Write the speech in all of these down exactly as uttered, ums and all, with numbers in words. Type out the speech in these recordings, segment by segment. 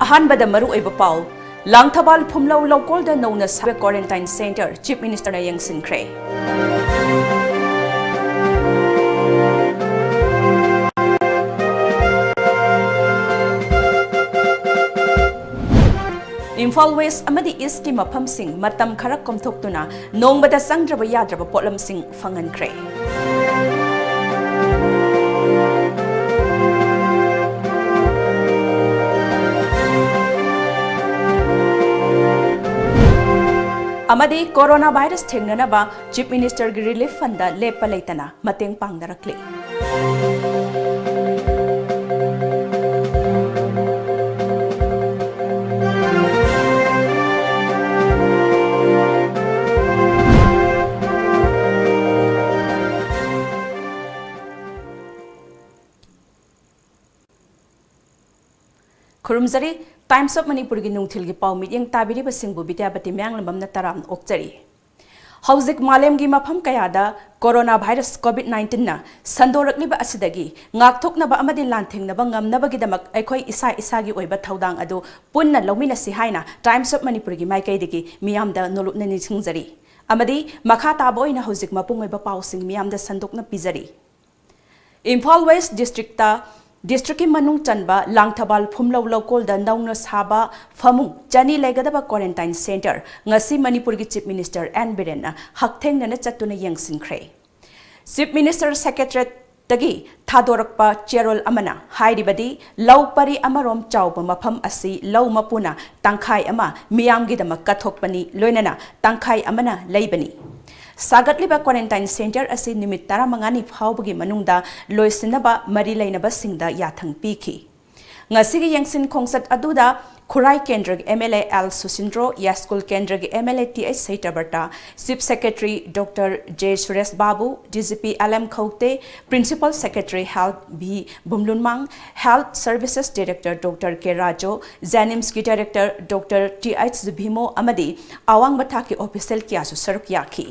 ꯑꯍꯥꯟꯕꯗ ꯃꯔꯨꯑꯣꯏꯕ ꯄꯥꯎ, ꯂꯥꯡꯊꯕꯥꯜ ꯐꯨꯝꯂꯧ ꯂꯧꯀꯣꯜꯗ ꯅꯧꯅ ꯁꯥꯕ quarantine centre Chief Minister ꯅ ꯌꯦꯡꯁꯤꯟꯈ꯭ꯔꯦ꯫ ꯏꯝꯐꯥꯜ West ꯑꯃꯗꯤ East ꯀꯤ ꯃꯐꯝꯁꯤꯡ ꯃꯇꯝ ꯈꯔ ꯀꯣꯝꯊꯣꯛꯇꯨꯅ ꯅꯣꯡꯃꯗ ꯆꯪꯗ꯭ꯔꯕ ꯌꯥꯗ꯭ꯔꯕ ꯄꯣꯠꯂꯝꯁꯤꯡ ꯐꯪꯍꯟꯈ꯭ꯔꯦ꯫ ꯑꯃꯗꯤ corona virus ꯊꯦꯡꯅꯅꯕ Chief Minister ꯒꯤ relief fund ꯗ ꯂꯦꯞꯄ ꯂꯩꯇꯅ ꯃꯇꯦꯡ ꯄꯥꯡꯅꯔꯛꯂꯤ꯫ ꯈꯨꯔꯨꯝꯖꯔꯤ꯫ Times of ꯃꯅꯤꯄꯨꯔꯒꯤ ꯅꯨꯡꯊꯤꯜꯒꯤ ꯄꯥꯎ ꯃꯤꯠꯌꯦꯡ ꯇꯥꯕꯤꯔꯤꯕꯁꯤꯡꯕꯨ ꯕꯤꯗ꯭ꯌꯥꯄꯇꯤ ꯃꯌꯥꯡꯂꯝꯕꯝꯅ ꯇꯔꯥꯝꯅ ꯑꯣꯛꯆꯔꯤ꯫ ꯍꯧꯖꯤꯛ ꯃꯥꯂꯦꯝꯒꯤ ꯃꯐꯝ ꯀꯌꯥꯗ corona virus COVID nineteen ꯅ ꯁꯟꯗꯣꯔꯛꯂꯤꯕ ꯑꯁꯤꯗꯒꯤ ꯉꯥꯛꯊꯣꯛꯅꯕ ꯑꯃꯗꯤ ꯂꯥꯟꯊꯦꯡꯅꯕ ꯉꯝꯅꯕꯒꯤꯗꯃꯛ ꯑꯩꯈꯣꯏ ꯏꯁꯥ ꯏꯁꯥꯒꯤ ꯑꯣꯏꯕ ꯊꯧꯗꯥꯡ ꯑꯗꯨ ꯄꯨꯟꯅ ꯂꯧꯃꯤꯟꯅꯁꯤ ꯍꯥꯏꯅ Times of ꯃꯅꯤꯄꯨꯔꯒꯤ ꯃꯥꯏꯀꯩꯗꯒꯤ ꯃꯤꯌꯥꯝꯗ ꯅꯣꯂꯨꯛꯅ ꯅꯤꯡꯁꯤꯡꯖꯔꯤ꯫ ꯑꯃꯗꯤ ꯃꯈꯥ ꯇꯥꯕ ꯑꯣꯏꯅ ꯍꯧꯖꯤꯛ ꯃꯄꯨꯡ ꯑꯣꯏꯕ ꯄꯥꯎꯁꯤꯡ ꯃꯤꯌꯥꯝꯗ ꯁꯟꯗꯣꯛꯅ ꯄꯤꯖꯔꯤ꯫ ꯏꯝꯐꯥꯜ West district ꯇ district ꯀꯤ ꯃꯅꯨꯡ ꯆꯟꯕ ꯂꯥꯡꯊꯕꯥꯜ ꯐꯨꯝꯂꯧ ꯂꯧꯀꯣꯜꯗ ꯅꯧꯅ ꯁꯥꯕ ꯐꯃꯨꯡ ꯆꯅꯤ ꯂꯩꯒꯗꯕ quarantine centre ꯉꯁꯤ ꯃꯅꯤꯄꯨꯔꯒꯤ Chief Minister ꯑꯦꯟ ꯕꯤꯔꯦꯟꯅ ꯍꯛꯊꯦꯡꯅꯅ ꯆꯠꯇꯨꯅ ꯌꯦꯡꯁꯤꯟꯈ꯭ꯔꯦ꯫ Chief Minister Secretariat ꯇꯒꯤ ꯊꯥꯗꯣꯔꯛꯄ ꯆꯦꯔꯣꯜ ꯑꯃꯅ ꯍꯥꯏꯔꯤꯕꯗꯤ, ꯂꯧ ꯄꯔꯤ ꯑꯃꯔꯣꯝ ꯆꯥꯎꯕ ꯃꯐꯝ ꯑꯁꯤ ꯂꯧ ꯃꯄꯨꯅ ꯇꯪꯈꯥꯏ ꯑꯃ ꯃꯤꯌꯥꯝꯒꯤꯗꯃꯛ ꯀꯠꯊꯣꯛꯄꯅꯤ, ꯂꯣꯏꯅꯅ ꯇꯪꯈꯥꯏ ꯑꯃꯅ ꯂꯩꯕꯅꯤ꯫ ꯁꯥꯒꯠꯂꯤꯕ quarantine centre ꯑꯁꯤ ꯅꯨꯃꯤꯠ ꯇꯔꯥꯃꯉꯥꯅꯤ ꯐꯥꯎꯕꯒꯤ ꯃꯅꯨꯡꯗ ꯂꯣꯏꯁꯤꯟꯅꯕ ꯃꯔꯤ ꯂꯩꯅꯕꯁꯤꯡꯗ ꯌꯥꯊꯪ ꯄꯤꯈꯤ꯫ ꯉꯁꯤꯒꯤ ꯌꯦꯡꯁꯤꯟ ꯈꯣꯡꯆꯠ ꯑꯗꯨꯗ ꯈꯨꯔꯥꯏ ꯀꯦꯟꯗ꯭ꯔꯒꯤ MLA ꯑꯦꯜ ꯁꯨꯁꯤꯟꯗ꯭ꯔꯣ, ꯌꯥꯏꯁ꯭ꯀꯨꯜ ꯀꯦꯟꯗ꯭ꯔꯒꯤ MLA T H Satyabrata, Chief Secretary doctor J Suresh Babu, DGP L M Khaute, Principal Secretary Health V Vumlunmang, Health Services Director doctor K Raju, JNIMS ꯀꯤ Director doctor T H Bhimo ꯑꯃꯗꯤ ꯑꯋꯥꯡꯕ ꯊꯥꯛꯀꯤ official ꯀꯌꯥꯁꯨ ꯁꯔꯨꯛ ꯌꯥꯈꯤ꯫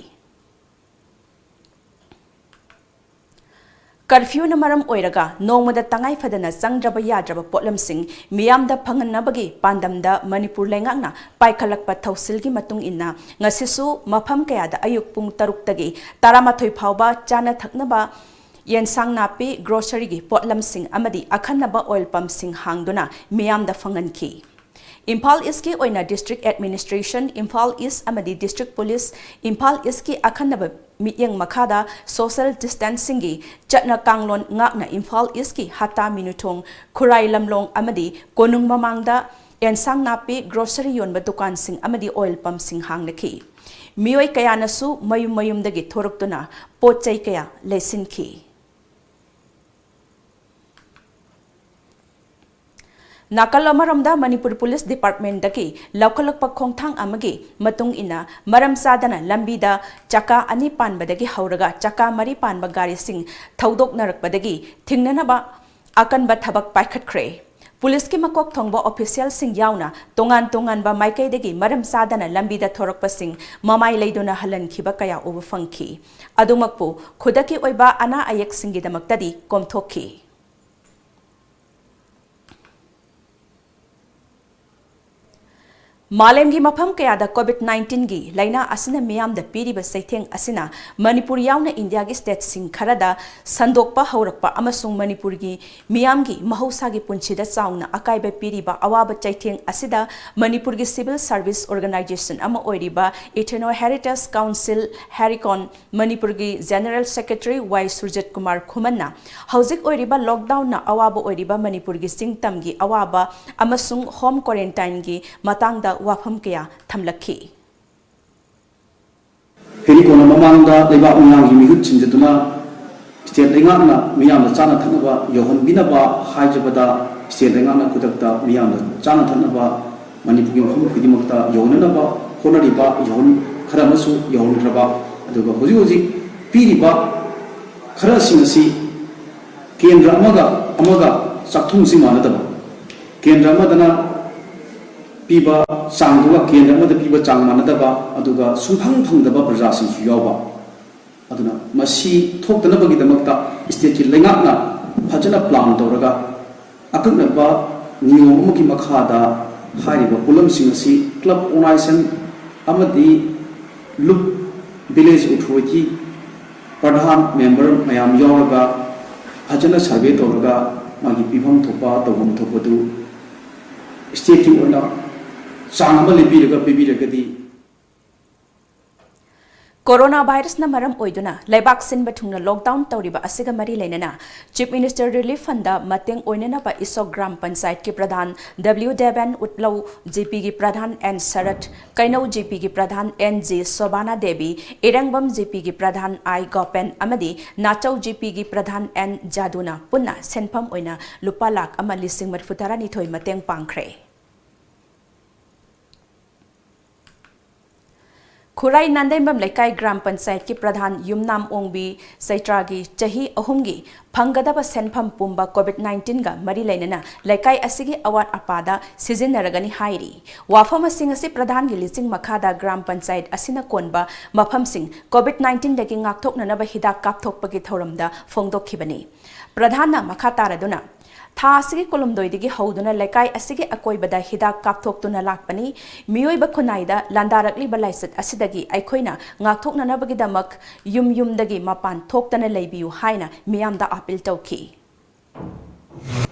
ꯀꯔꯐ꯭ꯌꯨꯅ ꯃꯔꯝ ꯑꯣꯏꯔꯒ ꯅꯣꯡꯃꯗ ꯇꯉꯥꯏ ꯐꯗꯅ ꯆꯪꯗ꯭ꯔꯕ ꯌꯥꯗ꯭ꯔꯕ ꯄꯣꯠꯂꯝꯁꯤꯡ ꯃꯤꯌꯥꯝꯗ ꯐꯪꯍꯟꯅꯕꯒꯤ ꯄꯥꯟꯗꯝꯗ ꯃꯅꯤꯄꯨꯔ ꯂꯩꯉꯥꯛꯅ ꯄꯥꯏꯈꯠꯂꯛꯄ ꯊꯧꯁꯤꯜꯒꯤ ꯃꯇꯨꯡ ꯏꯟꯅ ꯉꯁꯤꯁꯨ ꯃꯐꯝ ꯀꯌꯥꯗ ꯑꯌꯨꯛ ꯄꯨꯡ ꯇꯔꯨꯛꯇꯒꯤ ꯇꯔꯥꯃꯥꯊꯣꯏ ꯐꯥꯎꯕ ꯆꯥꯅ ꯊꯛꯅꯕ ꯌꯦꯟꯁꯥꯡ ꯅꯥꯄꯤ, ꯒ꯭ꯔꯣꯁꯔꯤꯒꯤ ꯄꯣꯠꯂꯝꯁꯤꯡ ꯑꯃꯗꯤ ꯑꯈꯟꯅꯕ ꯑꯣꯏꯜ ꯄꯝꯁꯤꯡ ꯍꯥꯡꯗꯨꯅ ꯃꯤꯌꯥꯝꯗ ꯐꯪꯍꯟꯈꯤ꯫ ꯏꯝꯐꯥꯜ ꯏꯁꯀꯤ ꯑꯣꯏꯅ ꯗꯤꯁꯇ꯭ꯔꯤꯛ ꯑꯦꯗꯃꯤꯅꯤꯁꯇ꯭ꯔꯦꯁꯟ, ꯏꯝꯐꯥꯜ ꯏꯁ ꯑꯃꯗꯤ ꯗꯤꯁꯇ꯭ꯔꯤꯛ ꯄꯨꯂꯤꯁ, ꯏꯝꯐꯥꯜ ꯏꯁꯀꯤ ꯑꯈꯟꯅꯕ ꯃꯤꯠꯌꯦꯡ ꯃꯈꯥꯗ ꯁꯣꯁꯦꯜ ꯗꯤꯁꯇꯦꯟꯁꯤꯡꯒꯤ ꯆꯠꯅ ꯀꯥꯡꯂꯣꯟ ꯉꯥꯛꯅ ꯏꯝꯐꯥꯜ ꯏꯁꯀꯤ ꯍꯠꯇꯥ ꯃꯤꯅꯨꯊꯣꯡ, ꯈꯨꯔꯥꯏ ꯂꯝꯂꯣꯡ ꯑꯃꯗꯤ ꯀꯣꯅꯨꯡ ꯃꯃꯥꯡꯗ ꯑꯦꯟꯁꯥꯡ ꯅꯥꯄꯤ, ꯒ꯭ꯔꯣꯁꯔꯤ ꯌꯣꯟꯕ ꯗꯨꯀꯥꯟꯁꯤꯡ ꯑꯃꯗꯤ ꯑꯣꯏꯜ ꯄꯝꯁꯤꯡ ꯍꯥꯡꯅꯈꯤ꯫ ꯃꯤꯑꯣꯏ ꯀꯌꯥꯅꯁꯨ ꯃꯌꯨꯝ ꯃꯌꯨꯝꯗꯒꯤ ꯊꯣꯔꯛꯇꯨꯅ ꯄꯣꯠ ꯆꯩ ꯀꯌꯥ ꯂꯩꯁꯤꯟꯈꯤ꯫ ꯅꯥꯀꯜ ꯑꯃꯔꯣꯝꯗ ꯃꯅꯤꯄꯨꯔ ꯄꯨꯂꯤꯁ ꯗꯤꯄꯥꯔꯠꯃꯦꯟꯗꯒꯤ ꯂꯧꯈꯠꯂꯛꯄ ꯈꯣꯡꯊꯥꯡ ꯑꯃꯒꯤ ꯃꯇꯨꯡ ꯏꯟꯅ ꯃꯔꯝ ꯆꯥꯗꯅ ꯂꯝꯕꯤꯗ ꯆꯀꯥ ꯑꯅꯤ ꯄꯥꯟꯕꯗꯒꯤ ꯍꯧꯔꯒ ꯆꯀꯥ ꯃꯔꯤ ꯄꯥꯟꯕ ꯒꯥꯔꯤꯁꯤꯡ ꯊꯧꯗꯣꯛꯅꯔꯛꯄꯗꯒꯤ ꯊꯤꯡꯅꯅꯕ ꯑꯀꯟꯕ ꯊꯕꯛ ꯄꯥꯏꯈꯠꯈ꯭ꯔꯦ꯫ ꯄꯨꯂꯤꯁꯀꯤ ꯃꯀꯣꯛ ꯊꯣꯡꯕ ꯑꯣꯐꯤꯁꯤꯌꯦꯜꯁꯤꯡ ꯌꯥꯎꯅ ꯇꯣꯉꯥꯟ ꯇꯣꯉꯥꯟꯕ ꯃꯥꯏꯀꯩꯗꯒꯤ ꯃꯔꯝ ꯆꯥꯗꯅ ꯂꯝꯕꯤꯗ ꯊꯣꯔꯛꯄꯁꯤꯡ ꯃꯃꯥꯏ ꯂꯩꯗꯨꯅ ꯍꯜꯍꯟꯈꯤꯕ ꯀꯌꯥ ꯎꯕ ꯐꯪꯈꯤ꯫ ꯑꯗꯨꯃꯛꯄꯨ ꯈꯨꯗꯛꯀꯤ ꯑꯣꯏꯕ ꯑꯅꯥ ꯑꯌꯦꯛꯁꯤꯡꯒꯤꯗꯃꯛꯇꯗꯤ ꯀꯣꯝꯊꯣꯛꯈꯤ꯫ ꯃꯥꯂꯦꯝꯒꯤ ꯃꯐꯝ ꯀꯌꯥꯗ ꯀꯣꯚꯤꯗ ꯅꯥꯏꯟꯇꯤꯟꯒꯤ ꯂꯥꯏꯅꯥ ꯑꯁꯤꯅ ꯃꯤꯌꯥꯝꯗ ꯄꯤꯔꯤꯕ ꯆꯩꯊꯦꯡ ꯑꯁꯤꯅ ꯃꯅꯤꯄꯨꯔ ꯌꯥꯎꯅ ꯏꯟꯗꯤꯌꯥꯒꯤ ꯁ꯭ꯇꯦꯠꯁꯤꯡ ꯈꯔꯗ ꯁꯟꯗꯣꯛꯄ ꯍꯧꯔꯛꯄ ꯑꯃꯁꯨꯡ ꯃꯅꯤꯄꯨꯔꯒꯤ ꯃꯤꯌꯥꯝꯒꯤ ꯃꯍꯧꯁꯥꯒꯤ ꯄꯨꯟꯁꯤꯗ ꯆꯥꯎꯅ ꯑꯀꯥꯏꯕ ꯄꯤꯔꯤꯕ ꯑꯋꯥꯕ ꯆꯩꯊꯦꯡ ꯑꯁꯤꯗ ꯃꯅꯤꯄꯨꯔꯒꯤ ꯁꯤꯚꯤꯜ ꯁꯥꯔꯚꯤꯁ ꯑꯣꯔꯒꯅꯥꯏꯖꯦꯁꯟ ꯑꯃ ꯑꯣꯏꯔꯤꯕ ꯏꯊꯦꯅꯣ ꯍꯦꯔꯤꯇꯦꯖ ꯀꯥꯎꯟꯁꯤꯜ, ꯍꯦꯔꯤꯀꯣꯟ, ꯃꯅꯤꯄꯨꯔꯒꯤ ꯖꯦꯅꯔꯦꯜ ꯁꯦꯀ꯭ꯔꯦꯇꯔꯤ ꯋꯥꯏ ꯁꯨꯔꯖꯤꯠ ꯀꯨꯃꯥꯔ ꯈꯨꯃꯟꯅ ꯍꯧꯖꯤꯛ ꯑꯣꯏꯔꯤꯕ ꯂꯣꯛꯗꯥꯎꯟꯅ ꯑꯋꯥꯕ ꯑꯣꯏꯔꯤꯕ ꯃꯅꯤꯄꯨꯔꯒꯤ ꯆꯤꯡ ꯇꯝꯒꯤ ꯑꯋꯥꯕ ꯑꯃꯁꯨꯡ ꯍꯣꯝ ꯀ꯭ꯋꯥꯔꯦꯟꯇꯥꯏꯟꯒꯤ ꯃꯇꯥꯡꯗ ꯋꯥꯐꯝ ꯀꯌꯥ ꯊꯝꯂꯛꯈꯤ꯫ ꯍꯦꯔꯤꯀꯣꯟꯅ ꯃꯃꯥꯡꯗ ꯂꯩꯕꯥꯛ ꯃꯤꯌꯥꯝꯒꯤ ꯃꯤꯍꯨꯠ ꯁꯤꯟꯖꯗꯨꯅ ꯁ꯭ꯇꯦꯠ ꯂꯩꯉꯥꯛꯅ ꯃꯤꯌꯥꯝꯗ ꯆꯥꯅ ꯊꯛꯅꯕ ꯌꯧꯍꯟꯕꯤꯅꯕ ꯍꯥꯏꯖꯕꯗ, ꯁ꯭ꯇꯦꯠ ꯂꯩꯉꯥꯛꯅ ꯈꯨꯗꯛꯇ ꯃꯤꯌꯥꯝꯗ ꯆꯥꯅ ꯊꯛꯅꯕ ꯃꯅꯤꯄꯨꯔꯒꯤ ꯃꯐꯝ ꯈꯨꯗꯤꯡꯃꯛꯇ ꯌꯧꯅꯅꯕ ꯍꯣꯠꯅꯔꯤꯕ ꯌꯧꯍꯟ-, ꯈꯔ ꯑꯃꯁꯨ ꯌꯧꯍꯟꯈ꯭ꯔꯕ, ꯑꯗꯨꯒ ꯍꯧꯖꯤꯛ ꯍꯧꯖꯤꯛ ꯄꯤꯔꯤꯕ ꯈꯔꯁꯤꯡ ꯑꯁꯤ ꯀꯦꯟꯗ꯭ꯔ ꯑꯃꯒ ꯑꯃꯒ ꯆꯥꯛꯊꯨꯡꯁꯤ ꯃꯥꯟꯅꯗꯕ, ꯀꯦꯟꯗ꯭ꯔ ꯑꯃꯗꯅ ꯄꯤꯕ ꯆꯥꯡꯗꯨꯒ ꯀꯦꯟꯗ꯭ꯔ ꯑꯃꯗ ꯄꯤꯕ ꯆꯥꯡ ꯃꯥꯟꯅꯗꯕ, ꯑꯗꯨꯒ ꯁꯨꯡꯐꯪ ꯐꯪꯗꯕ ꯄ꯭ꯔꯖꯥꯁꯤꯡꯁꯨ ꯌꯥꯎꯕ꯫ ꯑꯗꯨꯅ ꯃꯁꯤ ꯊꯣꯛꯇꯅꯕꯒꯤꯗꯃꯛꯇ ꯁ꯭ꯇꯦꯠꯀꯤ ꯂꯩꯉꯥꯛꯅ ꯐꯖꯅ ꯄ꯭ꯂꯥꯟ ꯇꯧꯔꯒ ꯑꯀꯛꯅꯕ ꯅꯤꯌꯣꯝ ꯑꯃꯒꯤ ꯃꯈꯥꯗ ꯍꯥꯏꯔꯤꯕ ꯄꯣꯠꯂꯝꯁꯤꯡ ꯑꯁꯤ ꯀ꯭ꯂꯕ ꯑꯣꯔꯒꯅꯥꯏꯖꯦꯁꯟ ꯑꯃꯗꯤ ꯂꯨꯞ ꯚꯤꯂꯦꯖ ꯑꯣꯊꯣꯔꯤꯇꯤ ꯄ꯭ꯔꯙꯥꯟ ꯃꯦꯝꯕꯔ ꯃꯌꯥꯝ ꯌꯥꯎꯔꯒ ꯐꯖꯅ ꯁꯔꯚꯦ ꯇꯧꯔꯒ ꯃꯥꯒꯤ ꯄꯤꯐꯝ ꯊꯣꯛꯄ ꯇꯧꯐꯝ ꯊꯣꯛꯄꯗꯨ ꯁ꯭ꯇꯦꯠꯀꯤ ꯑꯣꯏꯅ ꯆꯥꯡ ꯑꯃ ꯂꯦꯞꯄꯤꯔꯒ ꯄꯤꯕꯤꯔꯒꯗꯤ꯫ ꯀꯣꯔꯣꯅꯥ ꯚꯥꯏꯔꯁꯅ ꯃꯔꯝ ꯑꯣꯏꯗꯨꯅ ꯂꯩꯕꯥꯛ ꯁꯤꯟꯕ ꯊꯨꯡꯅ ꯂꯣꯛꯗꯥꯎꯟ ꯇꯧꯔꯤꯕ ꯑꯁꯤꯒ ꯃꯔꯤ ꯂꯩꯅꯅ Chief Minister Relief Fundꯗ ꯃꯇꯦꯡ ꯑꯣꯏꯅꯅꯕ ꯏꯁꯣꯛ ꯒ꯭ꯔꯥꯝ ꯄꯟꯆꯥꯌꯠꯀꯤ ꯄ꯭ꯔꯙꯥꯟ W ꯗꯦꯕꯦꯟ, ꯎꯠꯂꯧ ꯖꯤꯄꯤꯒꯤ ꯄ꯭ꯔꯙꯥꯟ ꯑꯦꯟ ꯁꯔꯠ, ꯀꯩꯅꯧ ꯖꯤꯄꯤꯒꯤ ꯄ꯭ꯔꯙꯥꯟ ꯑꯦꯟ ꯖꯤ ꯁꯣꯕꯥꯅꯥ ꯗꯦꯕꯤ, ꯏꯔꯦꯡꯕꯝ ꯖꯤꯄꯤꯒꯤ ꯄ꯭ꯔꯙꯥꯟ ꯑꯥꯏ ꯒꯣꯄꯦꯟ ꯑꯃꯗꯤ ꯅꯥꯆꯧ ꯖꯤꯄꯤꯒꯤ ꯄ꯭ꯔꯙꯥꯟ ꯑꯦꯟ ꯖꯥꯗꯨꯅ ꯄꯨꯟꯅ ꯁꯦꯟꯐꯝ ꯑꯣꯏꯅ ꯂꯨꯄꯥ ꯂꯥꯈ ꯑꯃ ꯂꯤꯁꯤꯡ ꯃꯔꯤꯐꯨ ꯇꯔꯥꯅꯤꯊꯣꯏ ꯃꯇꯦꯡ ꯄꯥꯡꯈ꯭ꯔꯦ꯫ ꯈꯨꯔꯥꯏ ꯅꯥꯟꯗꯩꯃꯝ ꯂꯩꯀꯥꯏ ꯒ꯭ꯔꯥꯝ ꯄꯟꯆꯥꯌꯠꯀꯤ ꯄ꯭ꯔꯙꯥꯟ ꯌꯨꯝꯅꯥꯝ ꯑꯣꯡꯕꯤ ꯆꯩꯇ꯭ꯔꯥꯒꯤ ꯆꯍꯤ ꯑꯍꯨꯝꯒꯤ ꯐꯪꯒꯗꯕ ꯁꯦꯟꯐꯝ ꯄꯨꯝꯕ ꯀꯣꯚꯤꯗ ꯅꯥꯏꯟꯇꯤꯟꯒ ꯃꯔꯤ ꯂꯩꯅꯅ ꯂꯩꯀꯥꯏ ꯑꯁꯤꯒꯤ ꯑꯋꯥꯠ ꯑꯄꯥꯗ ꯁꯤꯖꯤꯟꯅꯔꯒꯅꯤ ꯍꯥꯏꯔꯤ꯫ ꯋꯥꯐꯝꯁꯤꯡ ꯑꯁꯤ ꯄ꯭ꯔꯙꯥꯟꯒꯤ ꯂꯤꯆꯤꯡ ꯃꯈꯥꯗ ꯒ꯭ꯔꯥꯝ ꯄꯟꯆꯥꯌꯠ ꯑꯁꯤꯅ ꯀꯣꯟꯕ ꯃꯐꯝꯁꯤꯡ ꯀꯣꯚꯤꯗ ꯅꯥꯏꯟꯇꯤꯟꯗꯒꯤ ꯉꯥꯛꯊꯣꯛꯅꯅꯕ ꯍꯤꯗꯥꯛ ꯀꯥꯞꯊꯣꯛꯄꯒꯤ ꯊꯧꯔꯝꯗ ꯐꯣꯡꯗꯣꯛꯈꯤꯕꯅꯤ꯫ ꯄ꯭ꯔꯙꯥꯟꯅ ꯃꯈꯥ ꯇꯥꯔꯗꯨꯅ, ꯊꯥ ꯑꯁꯤꯒꯤ ꯀꯨꯟꯍꯨꯝꯗꯣꯏꯗꯒꯤ ꯍꯧꯗꯨꯅ ꯂꯩꯀꯥꯏ ꯑꯁꯤꯒꯤ ꯑꯀꯣꯏꯕꯗ ꯍꯤꯗꯥꯛ ꯀꯥꯞꯊꯣꯛꯇꯨꯅ ꯂꯥꯛꯄꯅꯤ꯫ ꯃꯤꯑꯣꯏꯕ ꯈꯨꯟꯅꯥꯏꯗ ꯂꯥꯟꯗꯥꯔꯛꯂꯤꯕ ꯂꯥꯏꯆꯠ ꯑꯁꯤꯗꯒꯤ ꯑꯩꯈꯣꯏꯅ ꯉꯥꯛꯊꯣꯛꯅꯅꯕꯒꯤꯗꯃꯛ ꯌꯨꯝ ꯌꯨꯝꯗꯒꯤ ꯃꯄꯥꯟ ꯊꯣꯛꯇꯅ ꯂꯩꯕꯤꯌꯨ ꯍꯥꯏꯅ ꯃꯤꯌꯥꯝꯗ ꯑꯥꯄꯤꯜ ꯇꯧꯈꯤ꯫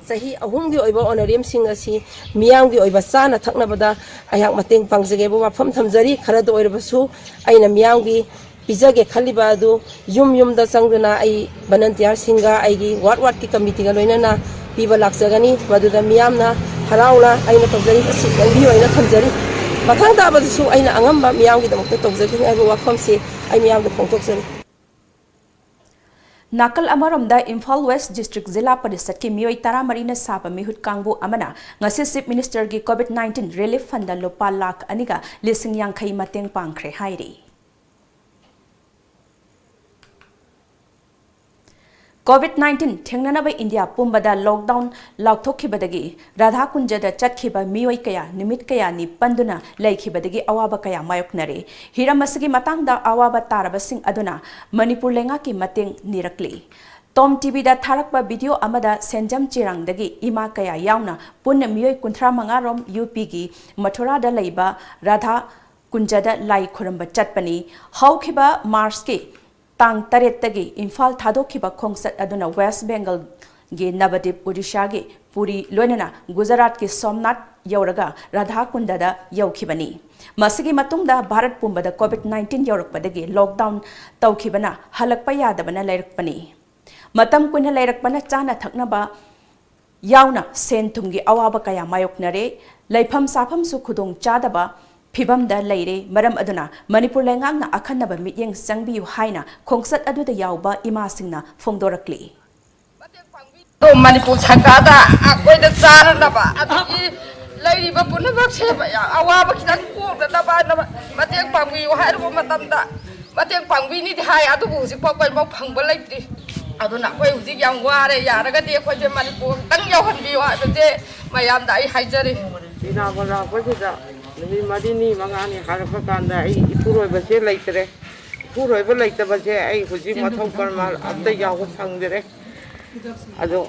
ꯆꯍꯤ ꯑꯍꯨꯝꯒꯤ ꯑꯣꯏꯕ ꯑꯣꯅꯔꯦꯝꯁꯤꯡ ꯑꯁꯤ ꯃꯤꯌꯥꯝꯒꯤ ꯑꯣꯏꯕ ꯆꯥꯅ ꯊꯛꯅꯕꯗ ꯑꯩꯍꯥꯛ ꯃꯇꯦꯡ ꯄꯥꯡꯖꯒꯦꯕꯨ ꯋꯥꯐꯝ ꯊꯝꯖꯔꯤ꯫ ꯈꯔꯗ ꯑꯣꯏꯔꯕꯁꯨ ꯑꯩꯅ ꯃꯤꯌꯥꯝꯒꯤ ꯄꯤꯖꯒꯦ ꯈꯜꯂꯤꯕ ꯑꯗꯨ ꯌꯨꯝ ꯌꯨꯝꯗ ꯆꯪꯗꯨꯅ ꯑꯩ ꯚꯣꯂꯨꯟꯇꯤꯌꯥꯔꯁꯤꯡꯒ ꯑꯩꯒꯤ ꯋꯥꯔꯗ ꯋꯥꯔꯗꯀꯤ ꯀꯃꯤꯇꯤꯒ ꯂꯣꯏꯅꯅ ꯄꯤꯕ ꯂꯥꯛꯆꯒꯅꯤ꯫ ꯃꯗꯨꯗ ꯃꯤꯌꯥꯝꯅ ꯍꯔꯥꯎꯅ ꯑꯩꯅ ꯇꯧꯖꯔꯤꯕꯁꯤ ꯈꯪꯕꯤꯌꯨ ꯍꯥꯏꯅ ꯊꯝꯖꯔꯤ꯫ ꯃꯊꯪ ꯇꯥꯕꯗꯁꯨ ꯑꯩꯅ ꯑꯉꯝꯕ ꯃꯤꯌꯥꯝꯒꯤꯗꯃꯛꯇ ꯇꯧꯖꯒꯅꯤ ꯍꯥꯏꯕ ꯋꯥꯐꯝꯁꯤ ꯑꯩ ꯃꯤꯌꯥꯝꯗ ꯐꯣꯡꯗꯣꯛꯆꯔꯤ꯫ ꯅꯥꯀꯜ ꯑꯃꯔꯣꯝꯗ, ꯏꯝꯐꯥꯜ ꯋꯦꯁ꯭ꯠ ꯗꯤꯁ꯭ꯠꯔꯤꯛꯠ ꯖꯤꯂꯥ ꯄꯔꯤꯁꯗꯀꯤ ꯃꯤꯑꯣꯏ ꯇꯔꯥꯃꯔꯤꯅ ꯁꯥꯕ ꯃꯤꯍꯨꯠ ꯀꯥꯡꯕꯨ ꯑꯃꯅ ꯉꯁꯤ ꯆꯤꯐ ꯃꯤꯅꯤꯁ꯭ꯇꯔꯒꯤ ꯀꯣꯚꯤꯗ ꯅꯥꯏꯟꯇꯤꯟ ꯔꯤꯂꯤꯐ ꯐꯟꯗ ꯂꯨꯄꯥ ꯂꯥꯈ ꯑꯅꯤꯒ ꯂꯤꯁꯤꯡ ꯌꯥꯡꯈꯩ ꯃꯇꯦꯡ ꯄꯥꯡꯈ꯭ꯔꯦ ꯍꯥꯏꯔꯤ꯫ ꯀꯣꯚꯤꯗ ꯅꯥꯏꯟꯇꯤꯟ ꯊꯦꯡꯅꯅꯕ ꯏꯟꯗꯤꯌꯥ ꯄꯨꯝꯕꯗ ꯂꯣꯛꯗꯥꯎꯟ ꯂꯥꯎꯊꯣꯛꯈꯤꯕꯗꯒꯤ ꯔꯥꯙꯥꯀꯨꯟꯖꯗ ꯆꯠꯈꯤꯕ ꯃꯤꯑꯣꯏ ꯀꯌꯥ ꯅꯨꯃꯤꯠ ꯀꯌꯥꯅꯤ ꯄꯟꯗꯨꯅ ꯂꯩꯈꯤꯕꯗꯒꯤ ꯑꯋꯥꯕ ꯀꯌꯥ ꯃꯥꯌꯣꯛꯅꯔꯦ꯫ ꯍꯤꯔꯝ ꯑꯁꯤꯒꯤ ꯃꯇꯥꯡꯗ ꯑꯋꯥꯕ ꯇꯥꯔꯕꯁꯤꯡ ꯑꯗꯨꯅ ꯃꯅꯤꯄꯨꯔ ꯂꯩꯉꯥꯛꯀꯤ ꯃꯇꯦꯡ ꯅꯤꯔꯛꯂꯤ꯫ ꯇꯣꯝ ꯇꯤꯚꯤꯗ ꯊꯥꯔꯛꯄ ꯚꯤꯗꯤꯑꯣ ꯑꯃꯗ ꯁꯦꯟꯖꯝ ꯆꯤꯔꯥꯡꯗꯒꯤ ꯏꯃꯥ ꯀꯌꯥ ꯌꯥꯎꯅ ꯄꯨꯟꯅ ꯃꯤꯑꯣꯏ ꯀꯨꯟꯊ꯭ꯔꯥ ꯃꯉꯥ ꯔꯣꯝ ꯌꯨ ꯄꯤꯒꯤ ꯃꯊꯨꯔꯥꯗ ꯂꯩꯕ ꯔꯥꯙꯥ ꯀꯨꯟꯖꯗ ꯂꯥꯏ ꯈꯨꯔꯨꯝꯕ ꯆꯠꯄꯅꯤ꯫ ꯍꯧꯈꯤꯕ ꯃꯥꯔꯆꯀꯤ ꯇꯥꯡ ꯇꯔꯦꯠꯇꯒꯤ ꯏꯝꯐꯥꯜ ꯊꯥꯗꯣꯛꯈꯤꯕ ꯈꯣꯡꯆꯠ ꯑꯗꯨꯅ ꯋꯦꯁ ꯕꯦꯡꯒꯜꯒꯤ ꯅꯕꯗꯤꯞ, ꯑꯣꯗꯤꯁꯥꯒꯤ ꯄꯨꯔꯤ, ꯂꯣꯏꯅꯅ ꯒꯨꯖꯔꯥꯠꯀꯤ ꯁꯣꯝꯅꯥꯊ ꯌꯧꯔꯒ ꯔꯥꯙꯥ ꯀꯨꯟꯗꯗ ꯌꯧꯈꯤꯕꯅꯤ꯫ ꯃꯁꯤꯒꯤ ꯃꯇꯨꯡꯗ ꯚꯥꯔꯠ ꯄꯨꯝꯕꯗ ꯀꯣꯚꯤꯗ ꯅꯥꯏꯟꯇꯤꯟ ꯌꯧꯔꯛꯄꯗꯒꯤ ꯂꯣꯛꯗꯥꯎꯟ ꯇꯧꯈꯤꯕꯅ ꯍꯜꯂꯛꯄ ꯌꯥꯗꯕꯅ ꯂꯩꯔꯛꯄꯅꯤ꯫ ꯃꯇꯝ ꯀꯨꯏꯅ ꯂꯩꯔꯛꯄꯅ ꯆꯥꯅ ꯊꯛꯅꯕ ꯌꯥꯎꯅ ꯁꯦꯟ ꯊꯨꯝꯒꯤ ꯑꯋꯥꯕ ꯀꯌꯥ ꯃꯥꯌꯣꯛꯅꯔꯦ꯫ ꯂꯩꯐꯝ ꯆꯥꯐꯝꯁꯨ ꯈꯨꯗꯣꯡ ꯆꯥꯗꯕ ꯐꯤꯚꯝꯗ ꯂꯩꯔꯦ꯫ ꯃꯔꯝ ꯑꯗꯨꯅ ꯃꯅꯤꯄꯨꯔ ꯂꯩꯉꯥꯛꯅ ꯑꯈꯟꯅꯕ ꯃꯤꯠꯌꯦꯡ ꯆꯪꯕꯤꯌꯨ ꯍꯥꯏꯅ ꯈꯣꯡꯆꯠ ꯑꯗꯨꯗ ꯌꯥꯎꯕ ꯏꯃꯥꯁꯤꯡꯅ ꯐꯣꯡꯗꯣꯔꯛꯂꯤ꯫ ꯑꯗꯣ ꯃꯅꯤꯄꯨꯔ ꯁꯔꯀꯥꯔꯗ ꯑꯩꯈꯣꯏꯗ ꯆꯥꯅꯅꯕ ꯑꯗꯒꯤ ꯂꯩꯔꯤꯕ ꯄꯨꯝꯅꯃꯛꯁꯦ ꯑꯋꯥꯕ ꯈꯤꯇꯪ ꯀꯣꯛꯅꯅꯕ ꯃꯇꯦꯡ ꯄꯥꯡꯕꯤꯌꯨ ꯍꯥꯏꯔꯨꯕ ꯃꯇꯝꯗ ꯃꯇꯦꯡ ꯄꯥꯡꯕꯤꯅꯤꯗꯤ ꯍꯥꯏ, ꯑꯗꯨꯕꯨ ꯍꯧꯖꯤꯛꯐꯥꯎ ꯀꯔꯤꯐꯥꯎ ꯐꯪꯕ ꯂꯩꯇ꯭ꯔꯤ꯫ ꯑꯗꯨꯅ ꯑꯩꯈꯣꯏ ꯍꯧꯖꯤꯛ ꯌꯥꯝ ꯋꯥꯔꯦ꯫ ꯌꯥꯔꯒꯗꯤ ꯑꯩꯈꯣꯏꯁꯦ ꯃꯅꯤꯄꯨꯔ ꯑꯃꯨꯛꯇꯪ ꯌꯧꯍꯟꯕꯤꯌꯨ ꯍꯥꯏꯕꯁꯦ ꯃꯌꯥꯝꯗ ꯑꯩ ꯍꯥꯏꯖꯔꯤ꯫ ꯁꯤꯅꯥꯕ ꯂꯥꯛꯄꯁꯤꯗ ꯅꯨꯃꯤꯠ ꯃꯔꯤꯅꯤ ꯃꯉꯥꯅꯤ ꯍꯥꯏꯔꯛꯄ ꯀꯥꯟꯗ ꯑꯩ ꯏꯄꯨꯔꯣꯏꯕꯁꯦ ꯂꯩꯇ꯭ꯔꯦ꯫ ꯏꯄꯨꯔꯣꯏꯕ ꯂꯩꯇꯕꯁꯦ ꯑꯩ ꯍꯧꯖꯤꯛ ꯃꯊꯧ ꯀꯔꯃ ꯑꯝꯇ ꯌꯥꯎꯕ ꯐꯪꯗ꯭ꯔꯦ꯫ ꯑꯗꯣ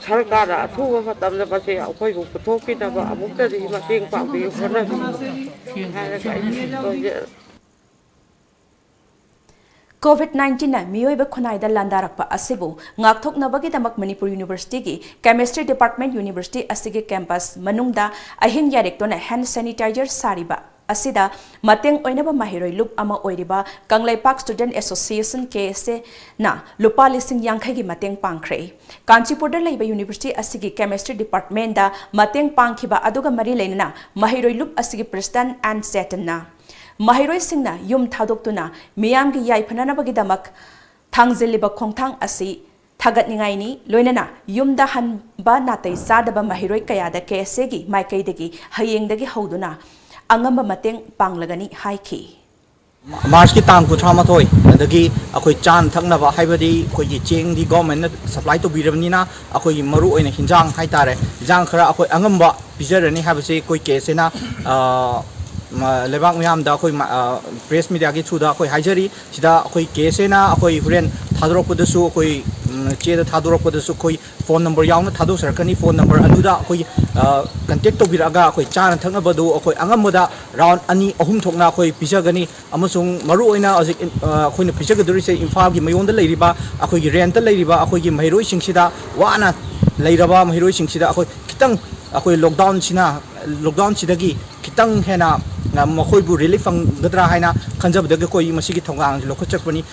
ꯁꯔꯀꯥꯔꯅ ꯑꯊꯨꯕ ꯃꯇꯝꯗ ꯃꯁꯤ ꯑꯩꯈꯣꯏꯕꯨ ꯄꯨꯊꯣꯛꯄꯤꯅꯕ ꯑꯃꯨꯛꯇꯗꯤ ꯃꯇꯦꯡ ꯄꯥꯡꯕꯤꯌꯨ ꯈꯣꯠꯅꯕꯤꯌꯨ ꯍꯥꯏꯔꯒ ꯑꯩ ꯂꯣꯏꯖꯔꯦ꯫ ꯀꯣꯚꯤꯗ ꯅꯥꯏꯟꯇꯤꯟꯅ ꯃꯤꯑꯣꯏꯕ ꯈꯨꯟꯅꯥꯏꯗ ꯂꯥꯟꯗꯥꯔꯛꯄ ꯑꯁꯤꯕꯨ ꯉꯥꯛꯊꯣꯛꯅꯕꯒꯤꯗꯃꯛ ꯃꯅꯤꯄꯨꯔ ꯌꯨꯅꯤꯚꯔꯁꯤꯇꯤꯒꯤ ꯀꯦꯃꯤꯁꯇ꯭ꯔꯤ ꯗꯤꯄꯥꯔꯠꯃꯦꯟ ꯌꯨꯅꯤꯚꯔꯁꯤꯇꯤ ꯑꯁꯤꯒꯤ ꯀꯦꯝꯄꯁ ꯃꯅꯨꯡꯗ ꯑꯍꯤꯡ ꯌꯥꯔꯦꯛꯇꯨꯅ ꯍꯦꯟꯗ ꯁꯦꯅꯤꯇꯥꯏꯖꯔ ꯁꯥꯔꯤꯕ ꯑꯁꯤꯗ ꯃꯇꯦꯡ ꯑꯣꯏꯅꯕ ꯃꯍꯩꯔꯣꯏ ꯂꯨꯞ ꯑꯃ ꯑꯣꯏꯔꯤꯕ ꯀꯪꯂꯩꯄꯥꯛ ꯁ꯭ꯇꯨꯗꯦꯟꯠ ꯑꯦꯁꯣꯁꯤꯌꯦꯁꯟ, ꯀꯦ ꯑꯦꯁ ꯑꯦꯅ ꯂꯨꯄꯥ ꯂꯤꯁꯤꯡ ꯌꯥꯡꯈꯩꯒꯤ ꯃꯇꯦꯡ ꯄꯥꯡꯈ꯭ꯔꯦ꯫ ꯀꯥꯟꯆꯤꯄꯨꯔꯗ ꯂꯩꯕ ꯌꯨꯅꯤꯚꯔꯁꯤꯇꯤ ꯑꯁꯤꯒꯤ ꯀꯦꯃꯤꯁꯇ꯭ꯔꯤ ꯗꯤꯄꯥꯔꯠꯃꯦꯟꯗ ꯃꯇꯦꯡ ꯄꯥꯡꯈꯤꯕ ꯑꯗꯨꯒ ꯃꯔꯤ ꯂꯩꯅꯅ ꯃꯍꯩꯔꯣꯏ ꯂꯨꯞ ꯑꯁꯤꯒꯤ ꯄ꯭ꯔꯦꯁꯤꯗꯦꯟꯠ ꯑꯦꯟ ꯆꯦꯇꯟꯅ ꯃꯍꯩꯔꯣꯏꯁꯤꯡꯅ ꯌꯨꯝ ꯊꯥꯗꯣꯛꯇꯨꯅ ꯃꯤꯌꯥꯝꯒꯤ ꯌꯥꯏꯐꯅꯅꯕꯒꯤꯗꯃꯛ ꯊꯥꯡꯖꯤꯜꯂꯤꯕ ꯈꯣꯡꯊꯥꯡ ꯑꯁꯤ ꯊꯥꯒꯠꯅꯤꯡꯉꯥꯏꯅꯤ꯫ ꯂꯣꯏꯅꯅ ꯌꯨꯝꯗ ꯍꯟꯕ ꯅꯥꯇꯩ ꯆꯥꯗꯕ ꯃꯍꯩꯔꯣꯏ ꯀꯌꯥꯗ ꯀꯦ ꯑꯦꯁ ꯑꯦꯒꯤ ꯃꯥꯏꯀꯩꯗꯒꯤ ꯍꯌꯦꯡꯗꯒꯤ ꯍꯧꯗꯨꯅ ꯑꯉꯝꯕ ꯃꯇꯦꯡ ꯄꯥꯡꯂꯒꯅꯤ ꯍꯥꯏꯈꯤ꯫ ꯃꯥꯔꯆꯀꯤ ꯇꯥꯡ ꯀꯨꯟꯊ꯭ꯔꯥ ꯃꯥꯊꯣꯏ ꯑꯗꯒꯤ ꯑꯩꯈꯣꯏ ꯆꯥꯅ ꯊꯛꯅꯕ ꯍꯥꯏꯕꯗꯤ ꯑꯩꯈꯣꯏꯒꯤ ꯆꯦꯡꯗꯤ ꯒꯣꯔꯃꯦꯟꯅ ꯁꯄ꯭ꯂꯥꯏ ꯇꯧꯕꯤꯔꯕꯅꯤꯅ ꯑꯩꯈꯣꯏꯒꯤ ꯃꯔꯨ ꯑꯣꯏꯅ ꯍꯤꯟꯖꯥꯡ ꯍꯥꯏꯇꯥꯔꯦ, ꯍꯤꯟꯖꯥꯡ ꯈꯔ ꯑꯩꯈꯣꯏ ꯑꯉꯝꯕ ꯄꯤꯖꯔꯅꯤ ꯍꯥꯏꯕꯁꯤ ꯑꯩꯈꯣꯏ ꯀꯦ ꯑꯦꯁ ꯑꯦꯅ ꯂꯩꯕꯥꯛ ꯃꯤꯌꯥꯝꯗ ꯑꯩꯈꯣꯏ ꯄ꯭ꯔꯦꯁ ꯃꯤꯗꯤꯌꯥꯒꯤ ꯊ꯭ꯔꯨꯗ ꯑꯩꯈꯣꯏ ꯍꯥꯏꯖꯔꯤ꯫ ꯁꯤꯗ ꯑꯩꯈꯣꯏ ꯀꯦ ꯑꯦꯁ ꯑꯦꯅ ꯑꯩꯈꯣꯏ ꯍꯣꯔꯦꯟ ꯊꯥꯗꯣꯔꯛꯄꯗꯁꯨ ꯑꯩꯈꯣꯏ, ꯎꯝ, ꯆꯦꯗ ꯊꯥꯗꯣꯔꯛꯄꯗꯁꯨ ꯑꯩꯈꯣꯏ ꯐꯣꯟ ꯅꯝꯕꯔ ꯌꯥꯎꯅ ꯊꯥꯗꯣꯛꯆꯔꯛꯀꯅꯤ꯫ ꯐꯣꯟ ꯅꯝꯕꯔ ꯑꯗꯨꯗ ꯑꯩꯈꯣꯏ, ꯑ, ꯀꯟꯇꯦꯛ ꯇꯧꯕꯤꯔꯛꯑꯒ ꯑꯩꯈꯣꯏ ꯆꯥꯅ ꯊꯛꯅꯕꯗꯨ ꯑꯩꯈꯣꯏ ꯑꯉꯝꯕꯗ ꯔꯥꯎꯟ ꯑꯅꯤ ꯑꯍꯨꯝ ꯊꯣꯛꯅ ꯑꯩꯈꯣꯏ ꯄꯤꯖꯒꯅꯤ꯫ ꯑꯃꯁꯨꯡ ꯃꯔꯨꯑꯣꯏꯅ ꯍꯧꯖꯤꯛ, ꯑ, ꯑꯩꯈꯣꯏꯅ ꯄꯤꯖꯒꯗꯧꯔꯤꯁꯦ ꯏꯝꯐꯥꯜꯒꯤ ꯃꯌꯣꯟꯗ ꯂꯩꯔꯤꯕ ꯑꯩꯈꯣꯏꯒꯤ ꯔꯦꯟꯠꯇ ꯂꯩꯔꯤꯕ ꯑꯩꯈꯣꯏꯒꯤ ꯃꯍꯩꯔꯣꯏꯁꯤꯡꯁꯤꯗ, ꯋꯥꯅ ꯂꯩꯔꯕ ꯃꯍꯩꯔꯣꯏꯁꯤꯡꯁꯤꯗ ꯑꯩꯈꯣꯏ ꯈꯤꯇꯪ, ꯑꯩꯈꯣꯏ ꯂꯣꯛꯗꯥꯎꯟꯁꯤꯅ, ꯂꯣꯛꯗꯥꯎꯟꯁꯤꯗꯒꯤ ꯈꯤꯇꯪ ꯍꯦꯟꯅ, ꯑ, ꯃꯈꯣꯏꯕꯨ ꯔꯤꯂꯤꯐ ꯐꯪꯒꯗ꯭ꯔꯥ ꯍꯥꯏꯅ ꯈꯟꯖꯕꯗꯒꯤ ꯑꯩꯈꯣꯏ ꯃꯁꯤꯒꯤ ꯊꯧꯔꯥꯡꯁꯤ ꯂꯧꯈꯠꯆꯔꯛꯄꯅꯤ꯫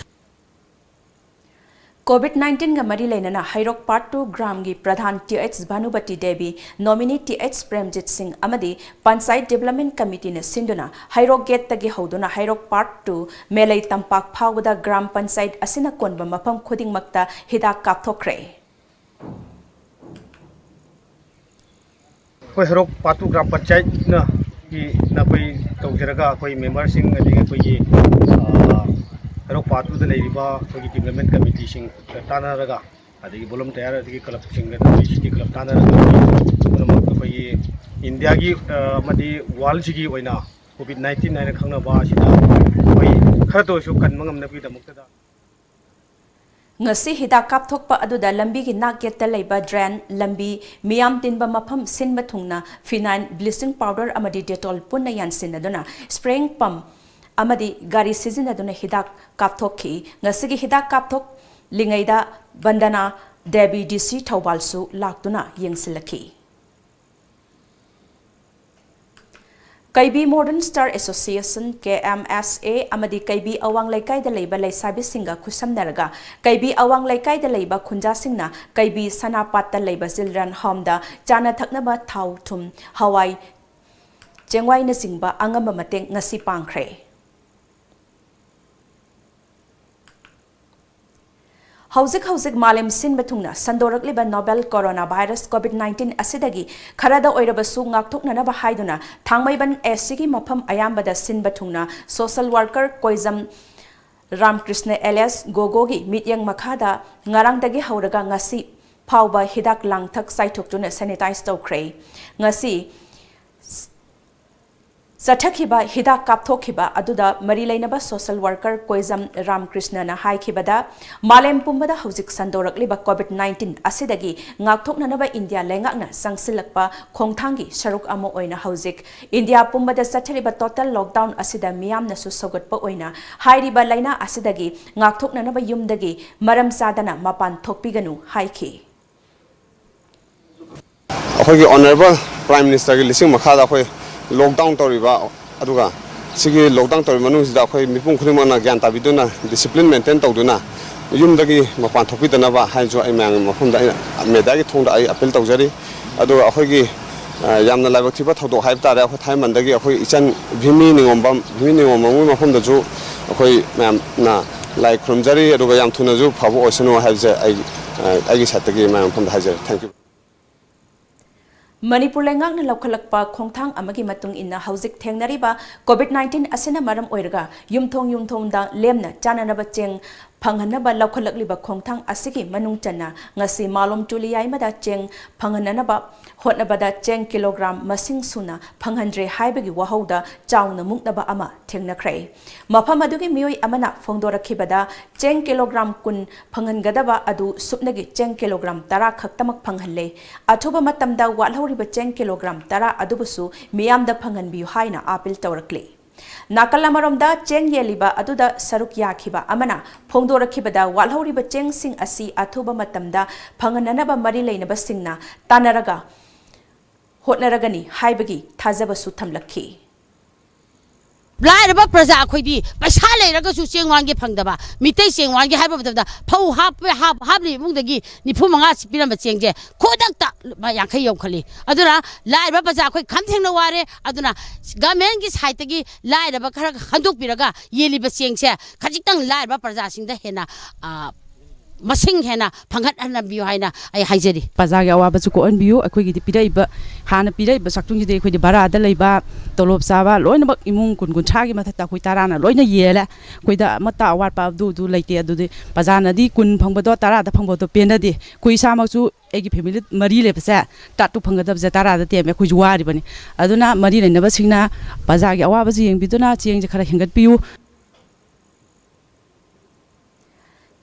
COVID nineteen ꯒ ꯃꯔꯤ ꯂꯩꯅꯅ ꯍꯩꯔꯣꯛ Part two ꯒ꯭ꯔꯥꯝꯒꯤ pradhan T H Bhanubati Devi, nominee T H Premjit Singh ꯑꯃꯗꯤ ꯄꯟꯆꯥꯌꯠ ꯗꯤꯕꯦꯂꯞꯃꯦꯟ ꯀꯃꯤꯇꯤꯅ ꯁꯤꯟꯗꯨꯅ ꯍꯩꯔꯣꯛ ꯒꯦꯠꯇꯒꯤ ꯍꯧꯗꯨꯅ ꯍꯩꯔꯣꯛ Part two ꯃꯦꯂꯩ ꯇꯝꯄꯥꯛ ꯐꯥꯎꯕꯗ ꯒ꯭ꯔꯥꯝ ꯄꯟꯆꯥꯌꯠ ꯑꯁꯤꯅ ꯀꯣꯟꯕ ꯃꯐꯝ ꯈꯨꯗꯤꯡꯃꯛꯇ ꯍꯤꯗꯥꯛ ꯀꯥꯞꯊꯣꯛꯈ꯭ꯔꯦ꯫ ꯑꯩꯈꯣꯏ ꯍꯩꯔꯣꯛ Part two ꯒ꯭ꯔꯥꯝ ꯄꯟꯆꯥꯌꯠꯅ ꯒꯤ ꯅꯈꯣꯏ ꯇꯧꯖꯔꯒ ꯑꯩꯈꯣꯏ ꯃꯦꯝꯕꯔꯁꯤꯡ ꯑꯗꯒꯤ ꯑꯩꯈꯣꯏꯒꯤ, ꯑ, ꯍꯩꯔꯣꯛ Part two ꯗ ꯂꯩꯔꯤꯕ ꯑꯩꯈꯣꯏꯒꯤ ꯗꯤꯕꯦꯂꯞꯃꯦꯟ ꯀꯃꯤꯇꯤꯁꯤꯡꯒ ꯇꯥꯟꯅꯔꯒ, ꯑꯗꯒꯤ ꯚꯣꯂꯨꯟꯇꯤꯌꯔ ꯑꯗꯒꯤ ꯀ꯭ꯂꯕꯁꯤꯡꯒ, ꯁꯤꯇꯤ ꯀ꯭ꯂꯕ ꯇꯥꯟꯅꯔꯒ ꯄꯨꯝꯅꯃꯛ ꯑꯩꯈꯣꯏꯒꯤ ꯏꯟꯗꯤꯌꯥꯒꯤ, ꯑ, ꯑꯃꯗꯤ ꯋꯥꯔꯜꯁꯤꯒꯤ ꯑꯣꯏꯅ COVID nineteen ꯍꯥꯏꯅ ꯈꯪꯅꯕ ꯑꯁꯤꯗ ꯑꯩꯈꯣꯏ ꯈꯔꯇ ꯑꯣꯏꯔꯁꯨ ꯀꯟꯕ ꯉꯝꯅꯕꯒꯤꯗꯃꯛꯇꯗ ꯉꯁꯤ ꯍꯤꯗꯥꯛ ꯀꯥꯞꯊꯣꯛꯄ ꯑꯗꯨꯗ ꯂꯝꯕꯤꯒꯤ ꯅꯥꯛ ꯌꯦꯠꯇ ꯂꯩꯕ ꯗ꯭ꯔꯦꯟ, ꯂꯝꯕꯤ, ꯃꯤꯌꯥꯝ ꯇꯤꯟꯕ ꯃꯐꯝ ꯁꯤꯟꯕ ꯊꯨꯡꯅ ꯐꯤꯅꯥꯏꯜ, ꯕ꯭ꯂꯤꯆꯤꯡ ꯄꯥꯎꯗꯔ ꯑꯃꯗꯤ ꯗꯦꯇꯣꯜ ꯄꯨꯟꯅ ꯌꯥꯟꯁꯤꯟꯅꯗꯨꯅ ꯁ꯭ꯄ꯭ꯔꯦꯌꯤꯡ ꯄꯝ ꯑꯃꯗꯤ ꯒꯥꯔꯤ ꯁꯤꯖꯤꯟꯅꯗꯨꯅ ꯍꯤꯗꯥꯛ ꯀꯥꯞꯊꯣꯛꯈꯤ꯫ ꯉꯁꯤꯒꯤ ꯍꯤꯗꯥꯛ ꯀꯥꯞꯊꯣꯛꯂꯤꯉꯩꯗ ꯕꯟꯗꯅꯥ ꯗꯦꯕꯤ, ꯗꯤ ꯁꯤ ꯊꯧꯕꯥꯜꯁꯨ ꯂꯥꯛꯇꯨꯅ ꯌꯦꯡꯁꯤꯜꯂꯛꯈꯤ꯫ ꯀꯩꯕꯤ Modern Star Association, K M S A, ꯑꯃꯗꯤ ꯀꯩꯕꯤ ꯑꯋꯥꯡ ꯂꯩꯀꯥꯏꯗ ꯂꯩꯕ ꯂꯩꯁꯥꯕꯤꯁꯤꯡꯒ ꯈꯨꯠꯁꯝꯅꯔꯒ ꯀꯩꯕꯤ ꯑꯋꯥꯡ ꯂꯩꯀꯥꯏꯗ ꯂꯩꯕ ꯈꯨꯟꯖꯥꯁꯤꯡꯅ ꯀꯩꯕꯤ ꯁꯅꯥꯄꯥꯠꯇ ꯂꯩꯕ Children Homeꯗ ꯆꯥꯅ ꯊꯛꯅꯕ ꯊꯥꯎ, ꯊꯨꯝ, ꯍꯋꯥꯏ ꯆꯦꯡꯋꯥꯏꯅꯆꯤꯡꯕ ꯑꯉꯝꯕ ꯃꯇꯦꯡ ꯉꯁꯤ ꯄꯥꯡꯈ꯭ꯔꯦ꯫ ꯍꯧꯖꯤꯛ ꯍꯧꯖꯤꯛ ꯃꯥꯂꯦꯝ ꯁꯤꯟꯕ ꯊꯨꯡꯅ ꯁꯟꯗꯣꯔꯛꯂꯤꯕ novel coronavirus COVID nineteen ꯑꯁꯤꯗꯒꯤ ꯈꯔꯗ ꯑꯣꯏꯔꯕꯁꯨ ꯉꯥꯛꯊꯣꯛꯅꯅꯕ ꯍꯥꯏꯗꯨꯅ ꯊꯥꯡꯃꯩꯕꯟ ꯑꯦꯁ ꯁꯤꯒꯤ ꯃꯐꯝ ꯑꯌꯥꯝꯕꯗ ꯁꯤꯟꯕ ꯊꯨꯡꯅ social worker ꯀꯣꯏꯖꯝ ꯔꯥꯝꯀ꯭ꯔꯤꯁꯅ alias ꯒꯣꯒꯣꯒꯤ ꯃꯤꯠꯌꯦꯡ ꯃꯈꯥꯗ ꯉꯔꯥꯡꯗꯒꯤ ꯍꯧꯔꯒ ꯉꯁꯤ ꯐꯥꯎꯕ ꯍꯤꯗꯥꯛ ꯂꯥꯡꯊꯛ ꯆꯥꯏꯊꯣꯛꯇꯨꯅ sanitize ꯇꯧꯈ꯭ꯔꯦ꯫ ꯉꯁꯤ ꯆꯠꯊꯈꯤꯕ ꯍꯤꯗꯥꯛ ꯀꯥꯞꯊꯣꯛꯈꯤꯕ ꯑꯗꯨꯗ ꯃꯔꯤ ꯂꯩꯅꯕ social worker ꯀꯣꯏꯖꯝ ꯔꯥꯝꯀ꯭ꯔꯤꯁꯅꯅ ꯍꯥꯏꯈꯤꯕꯗ, ꯃꯥꯂꯦꯝ ꯄꯨꯝꯕꯗ ꯍꯧꯖꯤꯛ ꯁꯟꯗꯣꯔꯛꯂꯤꯕ COVID nineteen ꯑꯁꯤꯗꯒꯤ ꯉꯥꯛꯊꯣꯛꯅꯅꯕ ꯏꯟꯗꯤꯌꯥ ꯂꯩꯉꯥꯛꯅ ꯆꯪꯁꯤꯜꯂꯛꯄ ꯈꯣꯡꯊꯥꯡꯒꯤ ꯁꯔꯨꯛ ꯑꯃ ꯑꯣꯏꯅ ꯍꯧꯖꯤꯛ ꯏꯟꯗꯤꯌꯥ ꯄꯨꯝꯕꯗ ꯆꯠꯊꯔꯤꯕ total lockdown ꯑꯁꯤꯗ ꯃꯤꯌꯥꯝꯅꯁꯨ ꯁꯧꯒꯠꯄ ꯑꯣꯏꯅ ꯍꯥꯏꯔꯤꯕ ꯂꯥꯏꯅꯥ ꯑꯁꯤꯗꯒꯤ ꯉꯥꯛꯊꯣꯛꯅꯅꯕ ꯌꯨꯝꯗꯒꯤ ꯃꯔꯝ ꯆꯥꯗꯅ ꯃꯄꯥꯟ ꯊꯣꯛꯄꯤꯒꯅꯨ ꯍꯥꯏꯈꯤ꯫ ꯑꯩꯈꯣꯏꯒꯤ Honourable Prime Minister ꯒꯤ ꯂꯤꯁꯤꯡ ꯃꯈꯥꯗ ꯑꯩꯈꯣꯏ lockdown ꯇꯧꯔꯤꯕ, ꯑꯗꯨꯒ ꯁꯤꯒꯤ lockdown ꯇꯧꯔꯤꯕ ꯃꯅꯨꯡꯁꯤꯗ ꯑꯩꯈꯣꯏ ꯃꯤꯄꯨꯝ ꯈꯨꯗꯤꯡꯃꯛꯅ ꯒ꯭ꯌꯥꯟ ꯇꯥꯕꯤꯗꯨꯅ, discipline maintain ꯇꯧꯗꯨꯅ, ꯌꯨꯝꯗꯒꯤ ꯃꯄꯥꯟ ꯊꯣꯛꯄꯤꯗꯅꯕ ꯍꯥꯏꯅꯁꯨ ꯑꯩ ꯃꯌꯥꯝꯒꯤ ꯃꯐꯝꯗ, ꯑꯩꯅ media ꯒꯤ ꯊꯣꯡꯗ ꯑꯩ appeal ꯇꯧꯖꯔꯤ꯫ ꯑꯗꯨꯒ ꯑꯩꯈꯣꯏꯒꯤ, ꯑ, ꯌꯥꯝꯅ ꯂꯥꯏꯕꯛ ꯊꯤꯕ ꯊꯧꯗꯣꯛ ꯍꯥꯏꯕ ꯇꯥꯔꯦ, ꯑꯩꯈꯣꯏ ꯊꯥꯏꯃꯟꯗꯒꯤ ꯑꯩꯈꯣꯏ ꯏꯆꯟ ꯚꯤꯃꯤ ꯅꯤꯉꯣꯝꯕꯝ, ꯚꯤꯃꯤ ꯅꯤꯉꯣꯝꯕꯝꯒꯤ ꯃꯐꯝꯗꯁꯨ ꯑꯩꯈꯣꯏ ꯃꯌꯥꯝꯅ ꯂꯥꯏ ꯈꯨꯔꯨꯝꯖꯔꯤ, ꯑꯗꯨꯒ ꯌꯥꯝ ꯊꯨꯅꯁꯨ ꯐꯕ ꯑꯣꯏꯁꯅꯨ ꯍꯥꯏꯕꯁꯦ ꯑꯩ, ꯑ, ꯑꯩꯒꯤ side ꯇꯒꯤ ꯃꯌꯥꯝ ꯃꯐꯝꯗ ꯍꯥꯏꯖꯔꯤ꯫ Thank you꯫ ꯃꯅꯤꯄꯨꯔ ꯂꯩꯉꯥꯛꯅ ꯂꯧꯈꯠꯂꯛꯄ ꯈꯣꯡꯊꯥꯡ ꯑꯃꯒꯤ ꯃꯇꯨꯡ ꯏꯟꯅ ꯍꯧꯖꯤꯛ ꯊꯦꯡꯅꯔꯤꯕ COVID nineteen ꯑꯁꯤꯅ ꯃꯔꯝ ꯑꯣꯏꯔꯒ ꯌꯨꯝꯊꯣꯡ ꯌꯨꯝꯊꯣꯡꯗ ꯂꯦꯝꯅ ꯆꯥꯅꯅꯕ ꯆꯦꯡ ꯐꯪꯍꯟꯅꯕ ꯂꯧꯈꯠꯂꯛꯂꯤꯕ ꯈꯣꯡꯊꯥꯡ ꯑꯁꯤꯒꯤ ꯃꯅꯨꯡ ꯆꯟꯅ ꯉꯁꯤ ꯃꯥꯂꯣꯝ ꯇꯨꯂꯤꯌꯥꯏꯃꯗ ꯆꯦꯡ ꯐꯪꯍꯟꯅꯅꯕ ꯍꯣꯠꯅꯕꯗ ꯆꯦꯡ kilogram ꯃꯁꯤꯡ ꯁꯨꯅ ꯐꯪꯍꯟꯗ꯭ꯔꯦ ꯍꯥꯏꯕꯒꯤ ꯋꯥꯍꯧꯗ ꯆꯥꯎꯅ ꯃꯨꯛꯅꯕ ꯑꯃ ꯊꯦꯡꯅꯈ꯭ꯔꯦ꯫ ꯃꯐꯝ ꯑꯗꯨꯒꯤ ꯃꯤꯑꯣꯏ ꯑꯃꯅ ꯐꯣꯡꯗꯣꯔꯛꯈꯤꯕꯗ, ꯆꯦꯡ kilogram ꯀꯨꯟ ꯐꯪꯍꯟꯒꯗꯕ ꯑꯗꯨ ꯁꯨꯞꯅꯒꯤ ꯆꯦꯡ kilogram ꯇꯔꯥ ꯈꯛꯇꯃꯛ ꯐꯪꯍꯜꯂꯦ꯫ ꯑꯊꯨꯕ ꯃꯇꯝꯗ ꯋꯥꯠꯍꯧꯔꯤꯕ ꯆꯦꯡ kilogram ꯇꯔꯥ ꯑꯗꯨꯕꯨꯁꯨ ꯃꯤꯌꯥꯝꯗ ꯐꯪꯍꯟꯕꯤꯌꯨ ꯍꯥꯏꯅ appeal ꯇꯧꯔꯛꯂꯤ꯫ ꯅꯥꯀꯜ ꯑꯃꯔꯣꯝꯗ, ꯆꯦꯡ ꯌꯦꯜꯂꯤꯕ ꯑꯗꯨꯗ ꯁꯔꯨꯛ ꯌꯥꯈꯤꯕ ꯑꯃꯅ ꯐꯣꯡꯗꯣꯔꯛꯈꯤꯕꯗ, ꯋꯥꯠꯍꯧꯔꯤꯕ ꯆꯦꯡꯁꯤꯡ ꯑꯁꯤ ꯑꯊꯨꯕ ꯃꯇꯝꯗ ꯐꯪꯍꯟꯅꯅꯕ ꯃꯔꯤ ꯂꯩꯅꯕꯁꯤꯡꯅ ꯇꯥꯟꯅꯔꯒ ꯍꯣꯠꯅꯔꯒꯅꯤ ꯍꯥꯏꯕꯒꯤ ꯊꯥꯖꯕꯁꯨ ꯊꯝꯂꯛꯈꯤ꯫ ꯂꯥꯏꯔꯕ ꯄ꯭ꯔꯖꯥ ꯑꯩꯈꯣꯏꯗꯤ ꯄꯩꯁꯥ ꯂꯩꯔꯒꯁꯨ ꯆꯦꯡ ꯋꯥꯟꯒꯦ ꯐꯪꯗꯕ, ꯃꯤꯇꯩ ꯆꯦꯡ ꯋꯥꯟꯒꯦ ꯍꯥꯏꯕ ꯃꯇꯝꯗ ꯐꯧ ꯍꯥꯞꯄ, ꯍꯥꯞ-, ꯍꯥꯞꯂꯤꯕ ꯏꯃꯨꯡꯗꯒꯤ ꯅꯤꯐꯨ ꯃꯉꯥ ꯄꯤꯔꯝꯕ ꯆꯦꯡꯁꯦ ꯈꯨꯗꯛꯇ ꯂꯨꯄꯥ ꯌꯥꯡꯈꯩ ꯌꯧꯈꯠꯂꯤ꯫ ꯑꯗꯨꯅ ꯂꯥꯏꯔꯕ ꯄ꯭ꯔꯖꯥ ꯑꯩꯈꯣꯏ ꯈꯝ ꯊꯦꯡꯅ ꯋꯥꯔꯦ꯫ ꯑꯗꯨꯅ government ꯀꯤ side ꯇꯒꯤ ꯂꯥꯏꯔꯕ ꯈꯔ ꯈꯟꯗꯣꯛꯄꯤꯔꯒ ꯌꯦꯜꯂꯤꯕ ꯆꯦꯡꯁꯦ ꯈꯖꯤꯛꯇꯪ ꯂꯥꯏꯔꯕ ꯄ꯭ꯔꯖꯥꯁꯤꯡꯗ ꯍꯦꯟꯅ, ꯑ, ꯃꯁꯤꯡ ꯍꯦꯟꯅ ꯐꯪꯍꯠꯍꯟꯕꯤꯌꯨ ꯍꯥꯏꯅ ꯑꯩ ꯍꯥꯏꯖꯔꯤ꯫ ꯄ꯭ꯔꯖꯥꯒꯤ ꯑꯋꯥꯕꯁꯨ ꯀꯣꯛꯍꯟꯕꯤꯌꯨ꯫ ꯑꯩꯈꯣꯏꯒꯤꯗꯤ ꯄꯤꯔꯛꯏꯕ, ꯍꯥꯟꯅ ꯄꯤꯔꯛꯏꯕ ꯆꯥꯛꯊꯨꯡꯁꯤꯗꯤ ꯑꯩꯈꯣꯏꯗꯤ ꯚꯔꯥꯗ ꯂꯩꯕ, ꯇꯣꯂꯣꯞ ꯆꯥꯕ, ꯂꯣꯏꯅꯃꯛ ꯏꯃꯨꯡ ꯀꯨꯟ ꯀꯨꯟꯊ꯭ꯔꯥꯒꯤ ꯃꯊꯛꯇ ꯑꯩꯈꯣꯏ ꯇꯔꯥꯅ ꯂꯣꯏꯅ ꯌꯦꯜꯂꯦ꯫ ꯑꯩꯈꯣꯏꯗ ꯑꯃꯠꯇ ꯑꯋꯥꯠꯄ ꯑꯗꯨ ꯑꯗꯨ ꯂꯩꯇꯦ꯫ ꯑꯗꯨꯗꯤ ꯄ꯭ꯔꯖꯥꯅꯗꯤ ꯀꯨꯟ ꯐꯪꯕꯗꯣ ꯇꯔꯥꯗ ꯐꯪꯕꯗꯣ ꯄꯦꯟꯅꯗꯦ꯫ ꯑꯩꯈꯣꯏ ꯏꯁꯥꯃꯛꯁꯨ, ꯑꯩꯒꯤ ꯐꯦꯃꯤꯂꯤ ꯃꯔꯤ ꯂꯩꯕꯁꯦ, ꯇꯔꯥꯇꯔꯨꯛ ꯐꯪꯒꯗꯕꯁꯦ ꯇꯔꯥꯗ ꯇꯦꯝꯃꯦ꯫ ꯑꯩꯈꯣꯏꯁꯨ ꯋꯥꯔꯤꯕꯅꯤ꯫ ꯑꯗꯨꯅ ꯃꯔꯤ ꯂꯩꯅꯕꯁꯤꯡꯅ ꯄ꯭ꯔꯖꯥꯒꯤ ꯑꯋꯥꯕꯁꯤ ꯌꯦꯡꯕꯤꯗꯨꯅ ꯆꯦꯡꯁꯦ ꯈꯔ ꯍꯦꯟꯒꯠꯄꯤꯌꯨ꯫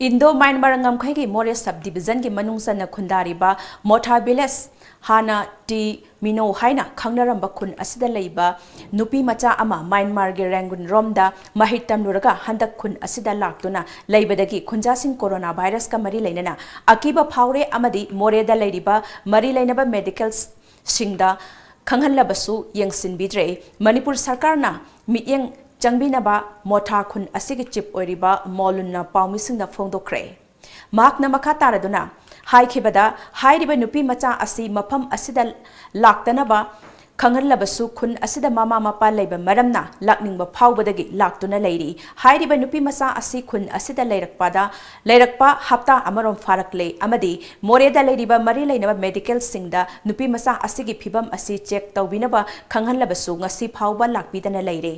ꯏꯟꯗꯣ ꯃ꯭ꯌꯥꯟꯃꯥꯔ ꯉꯝꯈꯩꯒꯤ ꯃꯣꯔꯦ ꯁꯕ ꯗꯤꯕꯤꯖꯟꯒꯤ ꯃꯅꯨꯡ ꯆꯟꯅ ꯈꯨꯟꯗꯥꯔꯤꯕ ꯃꯣꯊꯥ ꯚꯤꯂꯦꯖ, ꯍꯥꯟꯅ ꯇꯤ ꯃꯤꯅꯣ ꯍꯥꯏꯅ ꯈꯪꯅꯔꯝꯕ ꯈꯨꯟ ꯑꯁꯤꯗ ꯂꯩꯕ ꯅꯨꯄꯤ ꯃꯆꯥ ꯑꯃ ꯃ꯭ꯌꯥꯟꯃꯥꯔꯒꯤ ꯔꯦꯡꯒꯨꯟ ꯔꯣꯝꯗ ꯃꯍꯩ ꯇꯝꯂꯨꯔꯒ ꯍꯟꯗꯛ ꯈꯨꯟ ꯑꯁꯤꯗ ꯂꯥꯛꯇꯨꯅ ꯂꯩꯕꯗꯒꯤ ꯈꯨꯟꯖꯥꯁꯤꯡ ꯀꯣꯔꯣꯅꯥ ꯚꯥꯏꯔꯁꯀ ꯃꯔꯤ ꯂꯩꯅꯅ ꯑꯀꯤꯕ ꯐꯥꯎꯔꯦ ꯑꯃꯗꯤ ꯃꯣꯔꯦꯗ ꯂꯩꯔꯤꯕ ꯃꯔꯤ ꯂꯩꯅꯕ ꯃꯦꯗꯤꯀꯦꯜ ꯁꯤꯡꯗ ꯈꯪꯍꯜꯂꯕꯁꯨ ꯌꯦꯡꯁꯤꯟꯕꯤꯗ꯭ꯔꯦ꯫ ꯃꯅꯤꯄꯨꯔ ꯁꯔꯀꯥꯔꯅ ꯃꯤꯠꯌꯦꯡ ꯆꯪꯕꯤꯅꯕ ꯃꯣꯊꯥ ꯈꯨꯟ ꯑꯁꯤꯒꯤ ꯆꯤꯞ ꯑꯣꯏꯔꯤꯕ ꯃꯣꯂꯨꯟꯅ ꯄꯥꯎꯃꯤꯁꯤꯡꯗ ꯐꯣꯡꯗꯣꯛꯈ꯭ꯔꯦ꯫ ꯃꯍꯥꯛꯅ ꯃꯈꯥ ꯇꯥꯔꯗꯨꯅ ꯍꯥꯏꯈꯤꯕꯗ, ꯍꯥꯏꯔꯤꯕ ꯅꯨꯄꯤ ꯃꯆꯥ ꯑꯁꯤ ꯃꯐꯝ ꯑꯁꯤꯗ ꯂꯥꯛꯇꯅꯕ ꯈꯪꯍꯜꯂꯕꯁꯨ ꯈꯨꯟ ꯑꯁꯤꯗ ꯃꯃꯥ ꯃꯄꯥ ꯂꯩꯕ ꯃꯔꯝꯅ ꯂꯥꯛꯅꯤꯡꯕ ꯐꯥꯎꯕꯗꯒꯤ ꯂꯥꯛꯇꯨꯅ ꯂꯩꯔꯤ꯫ ꯍꯥꯏꯔꯤꯕ ꯅꯨꯄꯤ ꯃꯆꯥ ꯑꯁꯤ ꯈꯨꯟ ꯑꯁꯤꯗ ꯂꯩꯔꯛꯄꯗ, ꯂꯩꯔꯛꯄ ꯍꯞꯇꯥ ꯑꯃꯔꯣꯝ ꯐꯥꯔꯛꯂꯦ ꯑꯃꯗꯤ ꯃꯣꯔꯦꯗ ꯂꯩꯔꯤꯕ ꯃꯔꯤ ꯂꯩꯅꯕ ꯃꯦꯗꯤꯀꯦꯜꯁꯤꯡꯗ ꯅꯨꯄꯤ ꯃꯆꯥ ꯑꯁꯤꯒꯤ ꯐꯤꯕꯝ ꯑꯁꯤ ꯆꯦꯛ ꯇꯧꯕꯤꯅꯕ ꯈꯪꯍꯜꯂꯕꯁꯨ ꯉꯁꯤ ꯐꯥꯎꯕ ꯂꯥꯛꯄꯤꯗꯅ ꯂꯩꯔꯦ꯫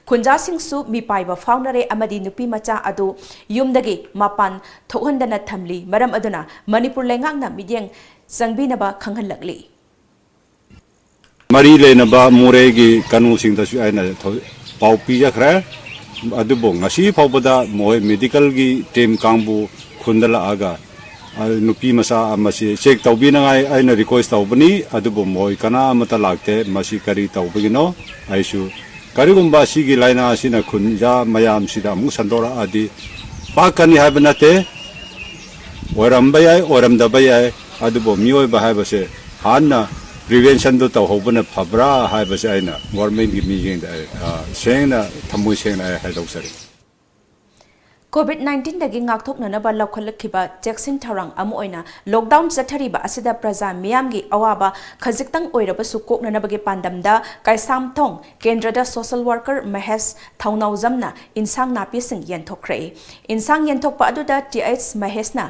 ꯈꯨꯟꯖꯥꯁꯤꯡꯁꯨ ꯃꯤꯄꯥꯏꯕ ꯐꯥꯎꯅꯔꯦ ꯑꯃꯗꯤ ꯅꯨꯄꯤ ꯃꯆꯥ ꯑꯗꯨ ꯌꯨꯝꯗꯒꯤ ꯃꯄꯥꯟ ꯊꯣꯛꯍꯟꯗꯅ ꯊꯝꯂꯤ꯫ ꯃꯔꯝ ꯑꯗꯨꯅ ꯃꯅꯤꯄꯨꯔ ꯂꯩꯉꯥꯛꯅ ꯃꯤꯠꯌꯦꯡ ꯆꯪꯕꯤꯅꯕ ꯈꯪꯍꯜꯂꯛꯂꯤ꯫ ꯃꯔꯤ ꯂꯩꯅꯕ ꯃꯣꯔꯦꯒꯤ ꯀꯥꯡꯂꯨꯞꯁꯤꯡꯗꯁꯨ ꯑꯩꯅ ꯊꯧ-, ꯄꯥꯎ ꯄꯤꯖꯈ꯭ꯔꯦ꯫ ꯑꯗꯨꯕꯨ ꯉꯁꯤ ꯐꯥꯎꯕꯗ ꯃꯈꯣꯏ ꯃꯦꯗꯤꯀꯦꯜꯒꯤ ꯇꯤꯝ ꯀꯥꯡꯕꯨ ꯈꯨꯟꯗ ꯂꯥꯛꯑꯒ, ꯑ, ꯅꯨꯄꯤ ꯃꯆꯥ ꯑꯃꯁꯤ ꯆꯦꯛ ꯇꯧꯕꯤꯅꯉꯥꯏ ꯑꯩꯅ ꯔꯤꯀ꯭ꯋꯦꯁ ꯇꯧꯕꯅꯤ꯫ ꯑꯗꯨꯕꯨ ꯃꯈꯣꯏ ꯀꯅꯥ ꯑꯃꯠꯇ ꯂꯥꯛꯇꯦ꯫ ꯃꯁꯤ ꯀꯔꯤ ꯇꯧꯕꯒꯤꯅꯣ? ꯑꯩꯁꯨ, ꯀꯔꯤꯒꯨꯝꯕ ꯑꯁꯤꯒꯤ ꯂꯥꯏꯅꯥ ꯑꯁꯤꯅ ꯈꯨꯟꯖꯥ ꯃꯌꯥꯝꯁꯤꯗ ꯑꯃꯨꯛ ꯁꯟꯗꯣꯔꯛꯑꯗꯤ ꯄꯥꯛꯀꯅꯤ ꯍꯥꯏꯕ ꯅꯠꯇꯦ꯫ ꯑꯣꯏꯔꯝꯕ ꯌꯥꯏ, ꯑꯣꯏꯔꯝꯗꯕ ꯌꯥꯏ꯫ ꯑꯗꯨꯕꯨ ꯃꯤꯑꯣꯏꯕ ꯍꯥꯏꯕꯁꯦ ꯍꯥꯟꯅ ꯄ꯭ꯔꯤꯚꯦꯟꯁꯟꯗꯨ ꯇꯧꯍꯧꯕꯅ ꯐꯕ꯭ꯔꯥ ꯍꯥꯏꯕꯁꯦ ꯑꯩꯅ ꯒꯣꯔꯃꯦꯟꯒꯤ ꯃꯤꯠꯌꯦꯡꯗ ꯑꯩ, ꯑ, ꯁꯦꯡꯅ, ꯊꯃꯣꯏ ꯁꯦꯡꯅ ꯑꯩ ꯍꯥꯏꯗꯣꯛꯆꯔꯤ꯫ ꯀꯣꯚꯤꯗ ꯅꯥꯏꯟꯇꯤꯟꯗꯒꯤ ꯉꯥꯛꯊꯣꯛꯅꯅꯕ ꯂꯧꯈꯠꯂꯛꯈꯤꯕ ꯆꯦꯛꯁꯤꯟ ꯊꯧꯔꯥꯡ ꯑꯃ ꯑꯣꯏꯅ ꯂꯣꯛꯗꯥꯎꯟ ꯆꯠꯊꯔꯤꯕ ꯑꯁꯤꯗ ꯄ꯭ꯔꯖꯥ ꯃꯤꯌꯥꯝꯒꯤ ꯑꯋꯥꯕ ꯈꯖꯤꯛꯇꯪ ꯑꯣꯏꯔꯕꯁꯨ ꯀꯣꯛꯅꯅꯕꯒꯤ ꯄꯥꯟꯗꯝꯗ ꯀꯩꯁꯥꯝꯊꯣꯡ ꯀꯦꯟꯗ꯭ꯔꯗ ꯁꯣꯁꯦꯜ ꯋꯥꯔꯀꯔ ꯃꯍꯦꯁ ꯊꯧꯅꯥꯎꯖꯝꯅ ꯏꯟꯁꯥꯡ ꯅꯥꯄꯤꯁꯤꯡ ꯌꯦꯟꯊꯣꯛꯈ꯭ꯔꯦ꯫ ꯏꯟꯁꯥꯡ ꯌꯦꯟꯊꯣꯛꯄ ꯑꯗꯨꯗ ꯇꯤ ꯑꯩꯆ ꯃꯍꯦꯁꯅ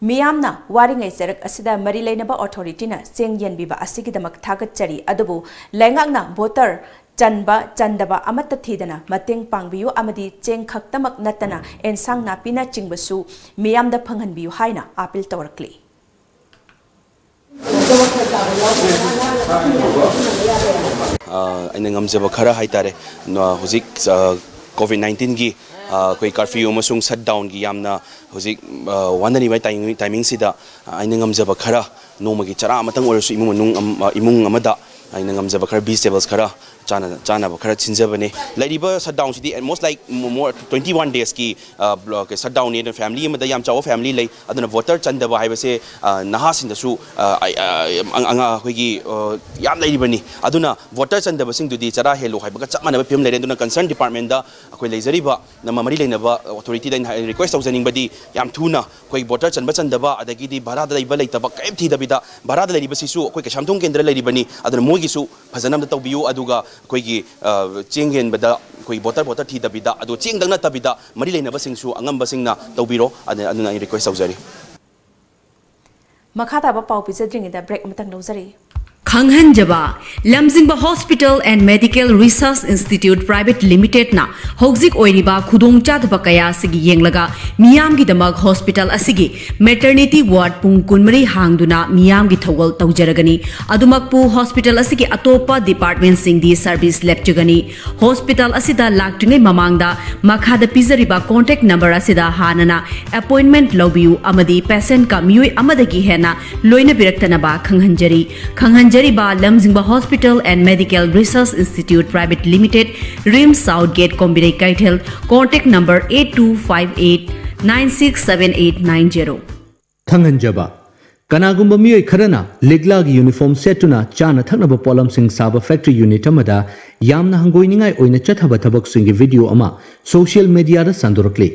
ꯃꯤꯌꯥꯝꯅ ꯋꯥꯔꯤꯉꯩ ꯆꯩꯔꯛ ꯑꯁꯤꯗ ꯃꯔꯤ ꯂꯩꯅꯕ ꯑꯣꯊꯣꯔꯤꯇꯤꯅ ꯆꯦꯡ ꯌꯦꯟꯕꯤꯕ ꯑꯁꯤꯒꯤꯗꯃꯛ ꯊꯥꯒꯠꯆꯔꯤ, ꯑꯗꯨꯕꯨ ꯂꯩꯉꯥꯛꯅ ꯚꯣꯇꯔ ꯆꯟꯕ ꯆꯟꯗꯕ ꯑꯃꯠꯇ ꯊꯤꯗꯅ ꯃꯇꯦꯡ ꯄꯥꯡꯕꯤꯌꯨ ꯑꯃꯗꯤ ꯆꯦꯡ ꯈꯛꯇꯃꯛ ꯅꯠꯇꯅ ꯑꯦꯟꯁꯥꯡ ꯅꯥꯄꯤꯅꯆꯤꯡꯕꯁꯨ ꯃꯤꯌꯥꯝꯗ ꯐꯪꯍꯟꯕꯤꯌꯨ ꯍꯥꯏꯅ ꯑꯥꯄꯤꯜ ꯇꯧꯔꯛꯂꯤ꯫ ꯑꯩꯅ ꯉꯝꯖꯕ ꯈꯔ ꯍꯥꯏꯇꯥꯔꯦ꯫ ꯍꯧꯖꯤꯛ ꯀꯣꯚꯤꯗ ꯅꯥꯏꯟꯇꯤꯟꯒꯤ ꯑꯩꯈꯣꯏ ꯀꯥꯔꯐ꯭ꯌꯨ ꯑꯃꯁꯨꯡ ꯁꯠ ꯗꯥꯎꯟꯒꯤ ꯌꯥꯝꯅ ꯍꯧꯖꯤꯛ ꯋꯥꯅꯔꯤꯕ ꯇꯥꯏꯃꯤꯡꯁꯤꯗ ꯑꯩꯅ ꯉꯝꯖꯕ ꯈꯔ, ꯅꯣꯡꯃꯒꯤ ꯆꯔꯥ ꯑꯃꯇꯪ ꯑꯣꯏꯔꯁꯨ ꯏꯃꯨꯡ ꯃꯅꯨꯡ ꯏꯃꯨꯡ ꯑꯃꯗ ꯑꯩꯅ ꯉꯝꯖꯕ ꯈꯔ, ꯚꯤꯖꯤꯇꯦꯕꯜꯁ ꯈꯔ ꯆꯥꯅꯕ ꯈꯔ ꯁꯤꯟꯖꯕꯅꯦ꯫ ꯂꯩꯔꯤꯕ ꯁꯠ ꯗꯥꯎꯟꯁꯤꯗꯤ ꯑꯦꯠꯃꯣꯁ ꯂꯥꯏꯛ ꯃꯣꯔ ꯇ꯭ꯋꯦꯟꯇꯤ ꯋꯥꯟ ꯗꯦꯖꯀꯤ ꯁꯠ ꯗꯥꯎꯟꯅꯤ꯫ ꯑꯗꯨꯅ ꯐꯦꯃꯤꯂꯤ ꯑꯃꯗ ꯌꯥꯝ ꯆꯥꯎꯕ ꯐꯦꯃꯤꯂꯤ ꯂꯩ꯫ ꯑꯗꯨꯅ ꯚꯣꯇꯔ ꯆꯟꯗꯕ ꯍꯥꯏꯕꯁꯦ ꯅꯍꯥꯁꯤꯡꯗꯁꯨ ꯑꯩꯈꯣꯏꯒꯤ ꯌꯥꯝ ꯂꯩꯔꯤꯕꯅꯤ꯫ ꯑꯗꯨꯅ ꯚꯣꯇꯔ ꯆꯟꯗꯕꯁꯤꯡꯗꯨꯗꯤ ꯆꯔꯥ ꯍꯦꯜꯂꯨ ꯍꯥꯏꯕꯒ ꯆꯞ ꯃꯥꯟꯅꯕ ꯐꯤꯕꯝ ꯂꯩꯔꯦ꯫ ꯑꯗꯨꯅ ꯀꯟꯁꯔꯟ ꯗꯤꯄꯥꯔꯠꯃꯦꯟꯗ ꯑꯩꯈꯣꯏ ꯂꯩꯖꯔꯤꯕ ꯅꯝꯕ ꯃꯔꯤ ꯂꯩꯅꯕ ꯑꯣꯊꯣꯔꯤꯇꯤꯗ ꯑꯩꯅ ꯔꯤꯀ꯭ꯋꯦꯁ ꯇꯧꯖꯅꯤꯡꯕꯗꯤ, ꯌꯥꯝ ꯊꯨꯅ ꯑꯩꯈꯣꯏ ꯚꯣꯇꯔ ꯆꯟꯕ ꯆꯟꯗꯕ, ꯑꯗꯒꯤꯗꯤ ꯚꯔꯥꯗ ꯂꯩꯕ ꯂꯩꯇꯕ ꯀꯔꯤꯝ ꯊꯤꯗꯕꯤꯗ, ꯚꯔꯥꯗ ꯂꯩꯔꯤꯕꯁꯤꯁꯨ ꯑꯩꯈꯣꯏ ꯀꯩꯁꯥꯝꯊꯣꯡ ꯀꯦꯟꯗ꯭ꯔ ꯂꯩꯔꯤꯕꯅꯤ꯫ ꯑꯗꯨꯅ ꯃꯣꯏꯒꯤꯁꯨ ꯐꯖꯅ ꯑꯝꯇ ꯇꯧꯕꯤꯌꯨ꯫ ꯑꯗꯨꯒ ꯑꯩꯈꯣꯏꯒꯤ ꯆꯦꯡ ꯌꯦꯟꯕꯗ ꯑꯩꯈꯣꯏ ꯚꯣꯇꯔ ꯚꯣꯇꯔ ꯊꯤꯗꯕꯤꯗ, ꯑꯗꯨ ꯆꯦꯡꯗꯪ ꯅꯠꯇꯕꯤꯗ ꯃꯔꯤ ꯂꯩꯅꯕꯁꯤꯡꯁꯨ ꯑꯉꯝꯕꯁꯤꯡꯅ ꯇꯧꯕꯤꯔꯣ꯫ ꯑꯗꯨꯅ ꯑꯩꯅ ꯔꯤꯀ꯭ꯋꯦꯁ ꯇꯧꯖꯔꯤ꯫ ꯃꯈꯥ ꯇꯥꯕ ꯄꯥꯎ ꯄꯤꯖꯗ꯭ꯔꯤꯉꯩꯗ ꯕ꯭ꯔꯦꯛ ꯑꯃꯇꯪ ꯂꯧꯖꯔꯤ꯫ ꯈꯪꯍꯟꯖꯕ, Lamjingba hospital and medical research institute private ꯂꯤꯃꯤꯇꯦꯗꯅ ꯍꯧꯖꯤꯛ ꯑꯣꯏꯔꯤꯕ ꯈꯨꯗꯣꯡꯆꯥꯗꯕ ꯀꯌꯥ ꯑꯁꯤꯒꯤ ꯌꯦꯡꯂꯒ ꯃꯤꯌꯥꯝꯒꯤꯗꯃꯛ ꯍꯣꯁꯄꯤꯇꯥꯜ ꯑꯁꯤꯒꯤ ꯃꯦꯇꯔꯅꯤꯇꯤ ꯋꯥꯔꯗ ꯄꯨꯡ ꯀꯨꯟꯃꯔꯤ ꯍꯥꯡꯗꯨꯅ ꯃꯤꯌꯥꯝꯒꯤ ꯊꯧꯒꯜ ꯇꯧꯖꯔꯒꯅꯤ꯫ ꯑꯗꯨꯃꯛꯄꯨ ꯍꯣꯁꯄꯤꯇꯥꯜ ꯑꯁꯤꯒꯤ ꯑꯇꯣꯞꯄ ꯗꯤꯄꯥꯔꯠꯃꯦꯟꯁꯤꯡꯗꯤ ꯁꯔꯚꯤꯁ ꯂꯦꯞꯆꯒꯅꯤ꯫ ꯍꯣꯁꯄꯤꯇꯥꯜ ꯑꯁꯤꯗ ꯂꯥꯛꯇ꯭ꯔꯤꯉꯩ ꯃꯃꯥꯡꯗ ꯃꯈꯥꯗ ꯄꯤꯖꯔꯤꯕ ꯀꯣꯟꯇꯦꯛ ꯅꯝꯕꯔ ꯑꯁꯤꯗ ꯍꯥꯟꯅꯅ ꯑꯦꯄꯣꯏꯟꯃꯦꯟꯠ ꯂꯧꯕꯤꯌꯨ ꯑꯃꯗꯤ ꯄꯦꯁꯦꯟꯠꯀ ꯃꯤꯑꯣꯏ ꯑꯃꯗꯒꯤ ꯍꯦꯟꯅ ꯂꯣꯏꯅꯕꯤꯔꯛꯇꯅꯕ ꯈꯪꯍꯟꯖꯔꯤ꯫ ꯈꯪꯍꯟꯖꯔꯤꯕ Lamjingba hospital and medical research institute private limited, RIMS south gate, Kombirei Keithel, contact number eight two five eight nine six seven eight nine zero꯫ ꯈꯪꯍꯟꯖꯕ, ꯀꯅꯥꯒꯨꯝꯕ ꯃꯤꯑꯣꯏ ꯈꯔꯅ ꯂꯤꯛꯂꯥꯒꯤ ꯌꯨꯅꯤꯐꯣꯔꯝ ꯁꯦꯠꯇꯨꯅ ꯆꯥꯅ ꯊꯛꯅꯕ ꯄꯣꯠꯂꯝꯁꯤꯡ ꯁꯥꯕ ꯐꯦꯛꯇꯔꯤ ꯌꯨꯅꯤꯠ ꯑꯃꯗ ꯌꯥꯝꯅ ꯍꯪꯒꯣꯏꯅꯤꯡꯉꯥꯏ ꯑꯣꯏꯅ ꯆꯠꯊꯕ ꯊꯕꯛꯁꯤꯡꯒꯤ ꯚꯤꯗꯤꯑꯣ ꯑꯃ ꯁꯣꯁꯤꯌꯦꯜ ꯃꯤꯗꯤꯌꯥꯗ ꯁꯟꯗꯣꯔꯛꯂꯤ꯫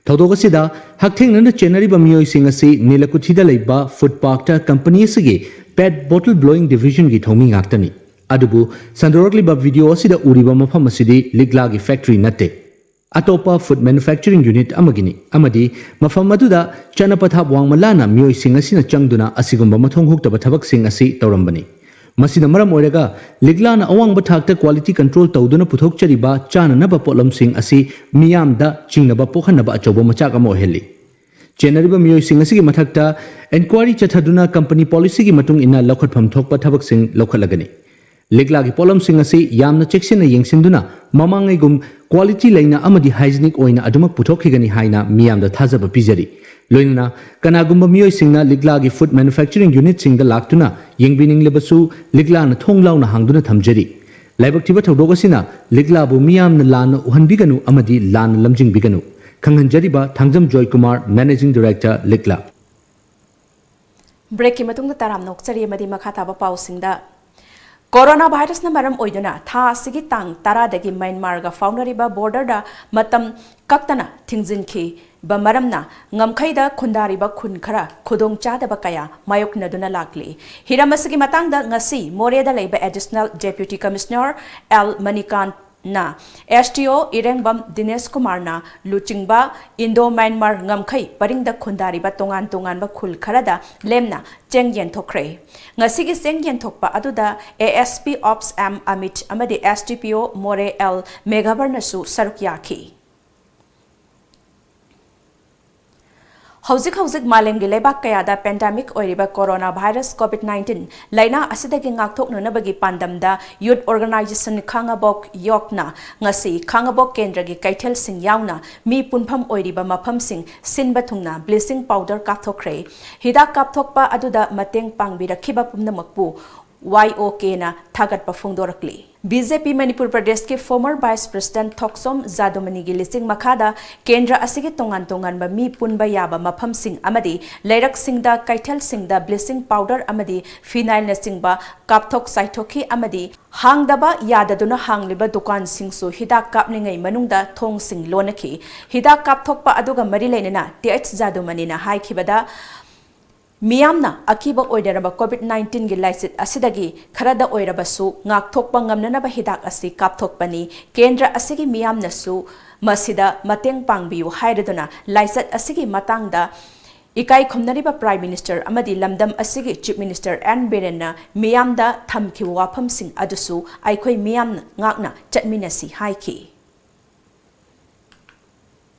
ꯊꯧꯗꯣꯛ ꯑꯁꯤꯗ ꯍꯛꯊꯦꯡꯅꯅ ꯆꯦꯟꯅꯔꯤꯕ ꯃꯤꯑꯣꯏꯁꯤꯡ ꯑꯁꯤ ꯅꯤꯂꯀꯨꯊꯤꯗ ꯂꯩꯕ ꯐꯨꯗ ꯄꯥꯔꯛꯇ ꯀꯝꯄꯅꯤ ꯑꯁꯤꯒꯤ ꯄꯦꯠ ꯕꯣꯇꯜ ꯕ꯭ꯂꯣꯌꯤꯡ ꯗꯤꯚꯤꯖꯟꯒꯤ ꯊꯧꯃꯤ ꯉꯥꯛꯇꯅꯤ꯫ ꯑꯗꯨꯕꯨ ꯁꯟꯗꯣꯔꯛꯂꯤꯕ ꯚꯤꯗꯤꯑꯣ ꯑꯁꯤꯗ ꯎꯔꯤꯕ ꯃꯐꯝ ꯑꯁꯤꯗꯤ ꯂꯤꯛꯂꯥꯒꯤ ꯐꯦꯛꯇꯔꯤ ꯅꯠꯇꯦ, ꯑꯇꯣꯞꯄ ꯐꯨꯗ ꯃꯦꯅꯨꯐꯦꯛꯆꯔꯤꯡ ꯌꯨꯅꯤꯠ ꯑꯃꯒꯤꯅꯤ, ꯑꯃꯗꯤ ꯃꯐꯝ ꯑꯗꯨꯗ ꯆꯠꯅ ꯄꯊꯥꯞ ꯋꯥꯡꯃ ꯂꯥꯟꯅ ꯃꯤꯑꯣꯏꯁꯤꯡ ꯑꯁꯤꯅ ꯆꯪꯗꯨꯅ ꯑꯁꯤꯒꯨꯝꯕ ꯃꯊꯣꯡ ꯍꯨꯛꯇꯕ ꯊꯕꯛꯁꯤꯡ ꯑꯁꯤ ꯇꯧꯔꯝꯕꯅꯤ꯫ ꯃꯁꯤꯅ ꯃꯔꯝ ꯑꯣꯏꯔꯒ ꯂꯤꯛꯂꯥꯅ ꯑꯋꯥꯡꯕ ꯊꯥꯛꯇ ꯀ꯭ꯋꯥꯂꯤꯇꯤ ꯀꯟꯇ꯭ꯔꯣꯜ ꯇꯧꯗꯨꯅ ꯄꯨꯊꯣꯛꯆꯔꯤꯕ ꯆꯥꯅꯅꯕ ꯄꯣꯠꯂꯝꯁꯤꯡ ꯑꯁꯤ ꯃꯤꯌꯥꯝꯗ ꯆꯤꯡꯅꯕ ꯄꯣꯛꯍꯟꯅꯕ ꯑꯆꯧꯕ ꯃꯆꯥꯛ ꯑꯃ ꯑꯣꯏꯍꯜꯂꯤ꯫ ꯆꯦꯟꯅꯔꯤꯕ ꯃꯤꯑꯣꯏꯁꯤꯡ ꯑꯁꯤꯒꯤ ꯃꯊꯛꯇ ꯏꯟꯀ꯭ꯋꯥꯏꯔꯤ ꯆꯠꯊꯗꯨꯅ ꯀꯝꯄꯅꯤ ꯄꯣꯂꯤꯁꯤꯒꯤ ꯃꯇꯨꯡ ꯏꯟꯅ ꯂꯧꯈꯠꯐꯝ ꯊꯣꯛꯄ ꯊꯕꯛꯁꯤꯡ ꯂꯧꯈꯠꯂꯒꯅꯤ꯫ ꯂꯤꯛꯂꯥꯒꯤ ꯄꯣꯠꯂꯝꯁꯤꯡ ꯑꯁꯤ ꯌꯥꯝꯅ ꯆꯦꯛꯁꯤꯟꯅ ꯌꯦꯡꯁꯤꯟꯗꯨꯅ ꯃꯃꯥꯡꯉꯩꯒꯨꯝ ꯀ꯭ꯋꯥꯂꯤꯇꯤ ꯂꯩꯅ ꯑꯃꯗꯤ ꯍꯥꯏꯖꯤꯅꯤꯛ ꯑꯣꯏꯅ ꯑꯗꯨꯃꯛ ꯄꯨꯊꯣꯛꯈꯤꯒꯅꯤ ꯍꯥꯏꯅ ꯃꯤꯌꯥꯝꯗ ꯊꯥꯖꯕ ꯄꯤꯖꯔꯤ꯫ ꯂꯣꯏꯅꯅ ꯀꯅꯥꯒꯨꯝꯕ ꯃꯤꯑꯣꯏꯁꯤꯡꯅ ꯂꯤꯛꯂꯥꯒꯤ ꯐꯨꯗ ꯃꯦꯅꯨꯐꯦꯛꯆꯔꯤꯡ ꯌꯨꯅꯤꯠꯁꯤꯡꯗ ꯂꯥꯛꯇꯨꯅ ꯌꯦꯡꯕꯤꯅꯤꯡꯂꯕꯁꯨ ꯂꯤꯛꯂꯥꯅ ꯊꯣꯡ ꯂꯥꯎꯅ ꯍꯥꯡꯗꯨꯅ ꯊꯝꯖꯔꯤ꯫ ꯂꯥꯏꯕꯛ ꯊꯤꯕ ꯊꯧꯗꯣꯛ ꯑꯁꯤꯅ ꯂꯤꯛꯂꯥꯕꯨ ꯃꯤꯌꯥꯝꯅ ꯂꯥꯟꯅ ꯎꯍꯟꯕꯤꯒꯅꯨ ꯑꯃꯗꯤ ꯂꯥꯟꯅ ꯂꯝꯖꯤꯡꯕꯤꯒꯅꯨ꯫ ꯈꯪꯍꯟꯖꯔꯤꯕ ꯊꯥꯡꯖꯝ ꯖꯣꯏꯀꯨꯃꯥꯔ, ꯃꯦꯅꯦꯖꯤꯡ ꯗꯤꯔꯦꯛꯇꯔ, ꯂꯤꯛꯂꯥ꯫ ꯕ꯭ꯔꯦꯛꯀꯤ ꯃꯇꯨꯡꯗ ꯇꯔꯥꯝꯅ ꯑꯣꯛꯆꯔꯤ ꯑꯃꯗꯤ ꯃꯈꯥ ꯇꯥꯕ ꯄꯥꯎꯁꯤꯡꯗ꯫ ꯀꯣꯔꯣꯅꯥ ꯚꯥꯏꯔꯁꯅ ꯃꯔꯝ ꯑꯣꯏꯗꯨꯅ ꯊꯥ ꯑꯁꯤꯒꯤ ꯇꯥꯡ ꯇꯔꯥꯗꯒꯤ ꯃ꯭ꯌꯥꯟꯃꯥꯔꯒ ꯐꯥꯎꯅꯔꯤꯕ ꯕꯣꯔꯗꯔꯗ ꯃꯇꯝ ꯀꯛꯇꯅ ꯊꯤꯡꯖꯤꯟꯈꯤꯕ ꯃꯔꯝꯅ ꯉꯝꯈꯩꯗ ꯈꯨꯟꯗꯥꯔꯤꯕ ꯈꯨꯟ ꯈꯔ ꯈꯨꯗꯣꯡꯆꯥꯗꯕ ꯀꯌꯥ ꯃꯥꯌꯣꯛꯅꯗꯨꯅ ꯂꯥꯛꯂꯤ꯫ ꯍꯤꯔꯝ ꯑꯁꯤꯒꯤ ꯃꯇꯥꯡꯗ ꯉꯁꯤ ꯃꯣꯔꯦꯗ ꯂꯩꯕ ꯑꯦꯗꯤꯁꯅꯦꯜ ꯗꯦꯄ꯭ꯌꯨꯇꯤ ꯀꯃꯤꯁꯅꯔ ꯑꯦꯜ ꯃꯅꯤꯀꯥꯟ ꯅ ꯑꯦꯁ ꯇꯤ ꯑꯣ ꯏꯔꯦꯡꯕꯝ ꯗꯤꯅꯦꯁ ꯀꯨꯃꯥꯔꯅ ꯂꯨꯆꯤꯡꯕ ꯏꯟꯗꯣ ꯃ꯭ꯌꯥꯟꯃꯥꯔ ꯉꯝꯈꯩ ꯄꯔꯤꯡꯗ ꯈꯨꯟꯗꯥꯔꯤꯕ ꯇꯣꯉꯥꯟ ꯇꯣꯉꯥꯟꯕ ꯈꯨꯜ ꯈꯔꯗ ꯂꯦꯝꯅ ꯆꯦꯡ ꯌꯦꯟꯊꯣꯛꯈ꯭ꯔꯦ꯫ ꯉꯁꯤꯒꯤ ꯆꯦꯡ ꯌꯦꯟꯊꯣꯛꯄ ꯑꯗꯨꯗ A S P ꯑꯣꯞꯁ M Amit ꯑꯃꯗꯤ ꯑꯦꯁ ꯗꯤ ꯄꯤ ꯑꯣ ꯃꯣꯔꯦ ꯑꯦꯜ ꯃꯦꯘꯥꯕꯔꯅꯁꯨ ꯁꯔꯨꯛ ꯌꯥꯈꯤ꯫ ꯍꯧꯖꯤꯛ ꯍꯧꯖꯤꯛ ꯃꯥꯂꯦꯝꯒꯤ ꯂꯩꯕꯥꯛ ꯀꯌꯥꯗ ꯄꯦꯟꯗꯦꯃꯤꯛ ꯑꯣꯏꯔꯤꯕ ꯀꯣꯔꯣꯅꯥ ꯚꯥꯏꯔꯁ ꯀꯣꯚꯤꯗ ꯅꯥꯏꯟꯇꯤꯟ ꯂꯩꯅꯥ ꯑꯁꯤꯗꯒꯤ ꯉꯥꯛꯊꯣꯛꯅꯅꯕꯒꯤ ꯄꯥꯟꯗꯝꯗ ꯌꯨꯊ ꯑꯣꯔꯒꯅꯥꯏꯖꯦꯁꯟ ꯈꯥꯉꯕꯣꯛ ꯌꯣꯛꯅ ꯉꯁꯤ ꯈꯥꯉꯕꯣꯛ ꯀꯦꯟꯗ꯭ꯔꯒꯤ ꯀꯩꯊꯦꯜꯁꯤꯡ ꯌꯥꯎꯅ ꯃꯤ ꯄꯨꯟꯐꯝ ꯑꯣꯏꯔꯤꯕ ꯃꯐꯝꯁꯤꯡ ꯁꯤꯟꯕ ꯊꯨꯡꯅ ꯕ꯭ꯂꯤꯆꯤꯡ ꯄꯥꯎꯗꯔ ꯀꯥꯞꯊꯣꯛꯈ꯭ꯔꯦ꯫ ꯍꯤꯗꯥꯛ ꯀꯥꯞꯊꯣꯛꯄ ꯑꯗꯨꯗ ꯃꯇꯦꯡ ꯄꯥꯡꯕꯤꯔꯛꯈꯤꯕ ꯄꯨꯝꯅꯃꯛꯄꯨ ꯋꯥꯏ ꯑꯣ ꯀꯦꯅ ꯊꯥꯒꯠꯄ ꯐꯣꯡꯗꯣꯔꯛꯂꯤ꯫ ꯕꯤ ꯖꯦ ꯄꯤ ꯃꯅꯤꯄꯨꯔ ꯄ꯭ꯔꯗꯦꯁꯀꯤ former vice president ꯊꯣꯛꯆꯣꯝ ꯖꯥꯗꯨꯃꯅꯤꯒꯤ ꯂꯤꯆꯤꯡ ꯃꯈꯥꯗ ꯀꯦꯟꯗ꯭ꯔ ꯑꯁꯤꯒꯤ ꯇꯣꯉꯥꯟ ꯇꯣꯉꯥꯟꯕ ꯃꯤ ꯄꯨꯟꯕ ꯌꯥꯕ ꯃꯐꯝꯁꯤꯡ ꯑꯃꯗꯤ ꯂꯩꯔꯛꯁꯤꯡꯗ, ꯀꯩꯊꯦꯜꯁꯤꯡꯗ bleaching powder ꯑꯃꯗꯤ phenylꯅꯆꯤꯡꯕ ꯀꯥꯞꯊꯣꯛ ꯆꯥꯏꯊꯣꯛꯈꯤ ꯑꯃꯗꯤ ꯍꯥꯡꯗꯕ ꯌꯥꯗꯗꯨꯅ ꯍꯥꯡꯂꯤꯕ ꯗꯨꯀꯥꯟꯁꯤꯡꯁꯨ ꯍꯤꯗꯥꯛ ꯀꯥꯞꯂꯤꯉꯩ ꯃꯅꯨꯡꯗ ꯊꯣꯡꯁꯤꯡ ꯂꯣꯟꯅꯈꯤ꯫ ꯍꯤꯗꯥꯛ ꯀꯥꯞꯊꯣꯛꯄ ꯑꯗꯨꯒ ꯃꯔꯤ ꯂꯩꯅꯅ ꯇꯤ ꯑꯩꯆ ꯖꯥꯗꯨꯃꯅꯤꯅ ꯍꯥꯏꯈꯤꯕꯗ, ꯃꯤꯌꯥꯝꯅ ꯑꯀꯤꯕ ꯑꯣꯏꯅꯔꯕ COVID nineteenꯒꯤ ꯂꯥꯏꯆꯠ ꯑꯁꯤꯗꯒꯤ ꯈꯔꯗ ꯑꯣꯏꯔꯕꯁꯨ ꯉꯥꯛꯊꯣꯛꯄ ꯉꯝꯅꯅꯕ ꯍꯤꯗꯥꯛ ꯑꯁꯤ ꯀꯥꯞꯊꯣꯛꯄꯅꯤ꯫ ꯀꯦꯟꯗ꯭ꯔ ꯑꯁꯤꯒꯤ ꯃꯤꯌꯥꯝꯅꯁꯨ ꯃꯁꯤꯗ ꯃꯇꯦꯡ ꯄꯥꯡꯕꯤꯌꯨ ꯍꯥꯏꯔꯗꯨꯅ ꯂꯥꯏꯆꯠ ꯑꯁꯤꯒꯤ ꯃꯇꯥꯡꯗ ꯏꯀꯥꯏ ꯈꯨꯝꯅꯔꯤꯕ Prime Minister ꯑꯃꯗꯤ ꯂꯝꯗꯝ ꯑꯁꯤꯒꯤ Chief Minister ꯑꯦꯟ ꯕꯤꯔꯦꯟꯅ ꯃꯤꯌꯥꯝꯗ ꯊꯝꯈꯤꯕ ꯋꯥꯐꯝꯁꯤꯡ ꯑꯗꯨꯁꯨ ꯑꯩꯈꯣꯏ ꯃꯤꯌꯥꯝꯅ ꯉꯥꯛꯅ ꯆꯠꯃꯤꯟꯅꯁꯤ ꯍꯥꯏꯈꯤ꯫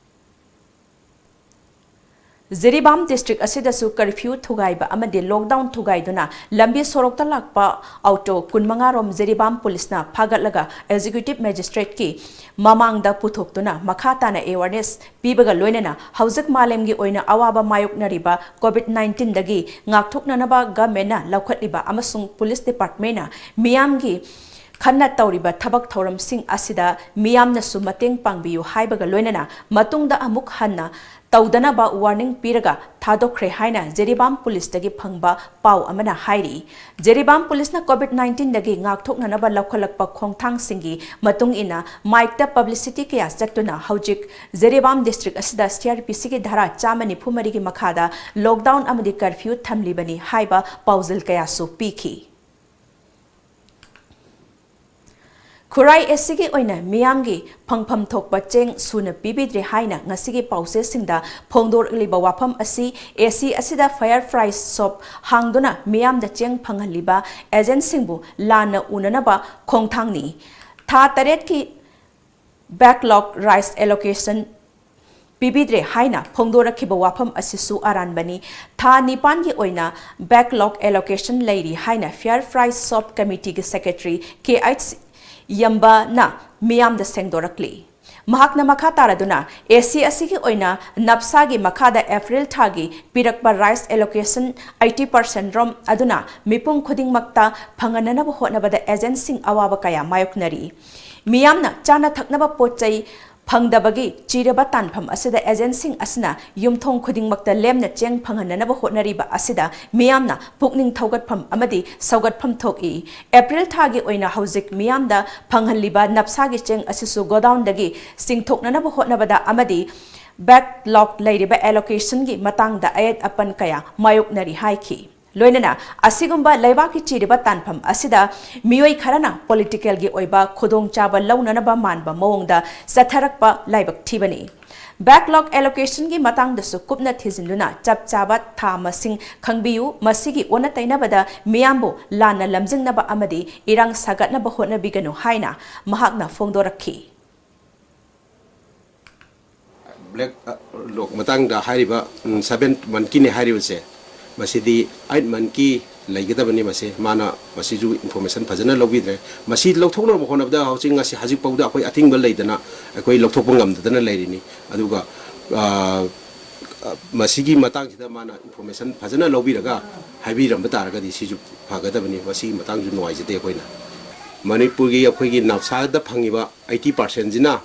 ꯖꯤꯔꯤꯕꯥꯝ district ꯑꯁꯤꯗꯁꯨ curfew ꯊꯨꯒꯥꯏꯕ ꯑꯃꯗꯤ lockdown ꯊꯨꯒꯥꯏꯗꯨꯅ ꯂꯝꯕꯤ ꯁꯣꯔꯣꯛꯇ ꯂꯥꯛꯄ auto ꯀꯨꯟꯃꯉꯥ ꯔꯣꯝ ꯖꯤꯔꯤꯕꯥꯝ ꯄꯨꯂꯤꯁꯅ ꯐꯥꯒꯠꯂꯒ Executive Magistrateꯀꯤ ꯃꯃꯥꯡꯗ ꯄꯨꯊꯣꯛꯇꯨꯅ ꯃꯈꯥ ꯇꯥꯅ awareness ꯄꯤꯕꯒ ꯂꯣꯏꯅꯅ ꯍꯧꯖꯤꯛ ꯃꯥꯂꯦꯝꯒꯤ ꯑꯣꯏꯅ ꯑꯋꯥꯕ ꯃꯥꯌꯣꯛꯅꯔꯤꯕ COVID nineteenꯗꯒꯤ ꯉꯥꯛꯊꯣꯛꯅꯅꯕ governmentꯅ ꯂꯧꯈꯠꯂꯤꯕ ꯑꯃꯁꯨꯡ police departmentꯅ ꯃꯤꯌꯥꯝꯒꯤ ꯈꯟꯅ ꯇꯧꯔꯤꯕ ꯊꯕꯛ ꯊꯧꯔꯝꯁꯤꯡ ꯑꯁꯤꯗ ꯃꯤꯌꯥꯝꯅꯁꯨ ꯃꯇꯦꯡ ꯄꯥꯡꯕꯤꯌꯨ ꯍꯥꯏꯕꯒ ꯂꯣꯏꯅꯅ ꯃꯇꯨꯡꯗ ꯑꯃꯨꯛ ꯍꯟꯅ ꯇꯧꯗꯅꯕ warning ꯄꯤꯔꯒ ꯊꯥꯗꯣꯛꯈ꯭ꯔꯦ ꯍꯥꯏꯅ ꯖꯤꯔꯤꯕꯥꯝ ꯄꯨꯂꯤꯁꯇꯒꯤ ꯐꯪꯕ ꯄꯥꯎ ꯑꯃꯅ ꯍꯥꯏꯔꯤ꯫ ꯖꯤꯔꯤꯕꯥꯝ ꯄꯨꯂꯤꯁꯅ COVID nineteenꯗꯒꯤ ꯉꯥꯛꯊꯣꯛꯅꯅꯕ ꯂꯧꯈꯠꯂꯛꯄ ꯈꯣꯡꯊꯥꯡꯁꯤꯡꯒꯤ ꯃꯇꯨꯡ ꯏꯟꯅ mikeꯇ publicity ꯀꯌꯥ ꯆꯠꯇꯨꯅ ꯍꯧꯖꯤꯛ ꯖꯤꯔꯤꯕꯥꯝ district ꯑꯁꯤꯗ CrPCꯒꯤ ꯙꯥꯔꯥ ꯆꯥꯝꯃ ꯅꯤꯐꯨ ꯃꯔꯤꯒꯤ ꯃꯈꯥꯗ lockdown ꯑꯃꯗꯤ curfew ꯊꯝꯂꯤꯕꯅꯤ ꯍꯥꯏꯕ ꯄꯥꯎꯖꯦꯜ ꯀꯌꯥꯁꯨ ꯄꯤꯈꯤ꯫ ꯈꯨꯔꯥꯏ ACꯒꯤ ꯑꯣꯏꯅ ꯃꯤꯌꯥꯝꯒꯤ ꯐꯪꯐꯝ ꯊꯣꯛꯄ ꯆꯦꯡ ꯁꯨꯅ ꯄꯤꯕꯤꯗ꯭ꯔꯦ ꯍꯥꯏꯅ ꯉꯁꯤꯒꯤ ꯄꯥꯎꯆꯦꯁꯤꯡꯗ ꯐꯣꯡꯗꯣꯔꯛꯂꯤꯕ ꯋꯥꯐꯝ ꯑꯁꯤ AC ꯑꯁꯤꯗ fire fry shop ꯍꯥꯡꯗꯨꯅ ꯃꯤꯌꯥꯝꯗ ꯆꯦꯡ ꯐꯪꯍꯜꯂꯤꯕ agentꯁꯤꯡꯕꯨ ꯂꯥꯟꯅ ꯎꯅꯅꯕ ꯈꯣꯡꯊꯥꯡꯅꯤ꯫ ꯊꯥ ꯇꯔꯦꯠꯀꯤ backlog rice allocation ꯄꯤꯕꯤꯗ꯭ꯔꯦ ꯍꯥꯏꯅ ꯐꯣꯡꯗꯣꯔꯛꯈꯤꯕ ꯋꯥꯐꯝ ꯑꯁꯤꯁꯨ ꯑꯔꯥꯟꯕꯅꯤ꯫ ꯊꯥ ꯅꯤꯄꯥꯟꯒꯤ ꯑꯣꯏꯅ backlog allocation ꯂꯩꯔꯤ ꯍꯥꯏꯅ fire fry shop committeeꯒꯤ secretary ꯀꯦ ꯑꯩꯆ ꯌꯝꯕꯅ ꯃꯤꯌꯥꯝꯗ ꯁꯦꯡꯗꯣꯔꯛꯂꯤ꯫ ꯃꯍꯥꯛꯅ ꯃꯈꯥ ꯇꯥꯔꯗꯨꯅ, ꯑꯦꯁꯤ ꯑꯁꯤꯒꯤ ꯑꯣꯏꯅ ꯅꯞꯁꯥꯒꯤ ꯃꯈꯥꯗ ꯑꯦꯄ꯭ꯔꯤꯜ ꯊꯥꯒꯤ ꯄꯤꯔꯛꯄ ꯔꯥꯏꯁ ꯑꯦꯂꯣꯀꯦꯁꯟ ꯑꯩꯠꯇꯤ ꯄꯥꯔꯁꯦꯟꯠ ꯔꯣꯝ ꯑꯗꯨꯅ ꯃꯤꯄꯨꯝ ꯈꯨꯗꯤꯡꯃꯛꯇ ꯐꯪꯍꯟꯅꯅꯕ ꯍꯣꯠꯅꯕꯗ ꯑꯦꯖꯦꯟꯁꯤꯡ ꯑꯋꯥꯕ ꯀꯌꯥ ꯃꯥꯌꯣꯛꯅꯔꯤ꯫ ꯃꯤꯌꯥꯝꯅ ꯆꯥꯅ ꯊꯛꯅꯕ ꯄꯣꯠ ꯆꯩ ꯐꯪꯗꯕꯒꯤ ꯆꯤꯔꯕ ꯇꯥꯟꯐꯝ ꯑꯁꯤꯗ ꯑꯦꯖꯦꯟꯁꯤꯡ ꯑꯁꯤꯅ ꯌꯨꯝꯊꯣꯡ ꯈꯨꯗꯤꯡꯃꯛꯇ ꯂꯦꯝꯅ ꯆꯦꯡ ꯐꯪꯍꯟꯅꯅꯕ ꯍꯣꯠꯅꯔꯤꯕ ꯑꯁꯤꯗ ꯃꯤꯌꯥꯝꯅ ꯄꯨꯛꯅꯤꯡ ꯊꯧꯒꯠꯐꯝ ꯑꯃꯗꯤ ꯁꯧꯒꯠꯐꯝ ꯊꯣꯛꯏ꯫ ꯑꯦꯄ꯭ꯔꯤꯜ ꯊꯥꯒꯤ ꯑꯣꯏꯅ ꯍꯧꯖꯤꯛ ꯃꯤꯌꯥꯝꯗ ꯐꯪꯍꯜꯂꯤꯕ ꯅꯞꯁꯥꯒꯤ ꯆꯦꯡ ꯑꯁꯤꯁꯨ ꯒꯣꯗꯥꯎꯟꯗꯒꯤ ꯆꯤꯡꯊꯣꯛꯅꯅꯕ ꯍꯣꯠꯅꯕꯗ ꯑꯃꯗꯤ ꯕꯦꯛꯂꯣꯛ ꯂꯩꯔꯤꯕ ꯑꯦꯂꯣꯀꯦꯁꯟꯒꯤ ꯃꯇꯥꯡꯗ ꯑꯌꯦꯠ ꯑꯄꯟ ꯀꯌꯥ ꯃꯥꯌꯣꯛꯅꯔꯤ ꯍꯥꯏꯈꯤ꯫ ꯂꯣꯏꯅꯅ ꯑꯁꯤꯒꯨꯝꯕ ꯂꯩꯕꯥꯛꯀꯤ ꯆꯤꯔꯤꯕ ꯇꯥꯟꯐꯝ ꯑꯁꯤꯗ ꯃꯤꯑꯣꯏ ꯈꯔꯅ ꯄꯣꯂꯤꯇꯤꯀꯦꯜꯒꯤ ꯑꯣꯏꯕ ꯈꯨꯗꯣꯡꯆꯥꯕ ꯂꯧꯅꯅꯕ ꯃꯥꯟꯕ ꯃꯑꯣꯡꯗ ꯆꯠꯊꯔꯛꯄ ꯂꯥꯏꯕꯛ ꯊꯤꯕꯅꯤ꯫ ꯕꯦꯛꯂꯣꯛ ꯑꯦꯂꯣꯀꯦꯁꯟꯒꯤ ꯃꯇꯥꯡꯗꯁꯨ ꯀꯨꯞꯅ ꯊꯤꯖꯤꯟꯗꯨꯅ ꯆꯞ ꯆꯥꯕ ꯊꯥ ꯃꯁꯤꯡ ꯈꯪꯕꯤꯌꯨ, ꯃꯁꯤꯒꯤ ꯑꯣꯟꯅ ꯇꯩꯅꯕꯗ ꯃꯤꯌꯥꯝꯕꯨ ꯂꯥꯟꯅ ꯂꯝꯖꯤꯡꯅꯕ ꯑꯃꯗꯤ ꯏꯔꯥꯡ ꯁꯥꯒꯠꯅꯕ ꯍꯣꯠꯅꯕꯤꯒꯅꯨ ꯍꯥꯏꯅ ꯃꯍꯥꯛꯅ ꯐꯣꯡꯗꯣꯔꯛꯈꯤ꯫ ꯕ꯭ꯂꯦꯛ, ꯑ, ꯂꯣꯛ ꯃꯇꯥꯡꯗ ꯍꯥꯏꯔꯤꯕ, ꯎꯝ, ꯁꯚꯦꯟ ꯃꯟꯀꯤꯅꯦ ꯍꯥꯏꯔꯤꯕꯁꯦ, ꯃꯁꯤꯗꯤ ꯑꯩꯠ ꯃꯟꯀꯤ ꯂꯩꯒꯗꯕꯅꯤ꯫ ꯃꯁꯦ ꯃꯥꯅ ꯃꯁꯤꯁꯨ ꯏꯟꯐꯣꯔꯃꯦꯁꯟ ꯐꯖꯅ ꯂꯧꯕꯤꯗ꯭ꯔꯦ꯫ ꯃꯁꯤ ꯂꯧꯊꯣꯛꯅꯕ ꯍꯣꯠꯅꯕꯗ ꯍꯧꯖꯤꯛ ꯉꯁꯤ ꯍꯧꯖꯤꯛ ꯐꯥꯎꯗ ꯑꯩꯈꯣꯏ ꯑꯊꯤꯡꯕ ꯂꯩꯗꯅ ꯑꯩꯈꯣꯏ ꯂꯧꯊꯣꯛꯄ ꯉꯝꯗꯗꯅ ꯂꯩꯔꯤꯅꯤ꯫ ꯑꯗꯨꯒ, ꯑ, ꯑ, ꯃꯁꯤꯒꯤ ꯃꯇꯥꯡꯁꯤꯗ ꯃꯥꯅ ꯏꯟꯐꯣꯔꯃꯦꯁꯟ ꯐꯖꯅ ꯂꯧꯕꯤꯔꯒ ꯍꯥꯏꯕꯤꯔꯝꯕ ꯇꯥꯔꯒꯗꯤ ꯁꯤꯁꯨ ꯐꯒꯗꯕꯅꯤ꯫ ꯃꯁꯤꯒꯤ ꯃꯇꯥꯡꯁꯨ ꯅꯨꯡꯉꯥꯏꯖꯗꯦ ꯑꯩꯈꯣꯏꯅ꯫ ꯃꯅꯤꯄꯨꯔꯒꯤ ꯑꯩꯈꯣꯏꯒꯤ ꯅꯞꯁꯥꯗ ꯐꯪꯉꯤꯕ ꯑꯩꯠꯇꯤ ꯄꯥꯔꯁꯦꯟꯁꯤꯅ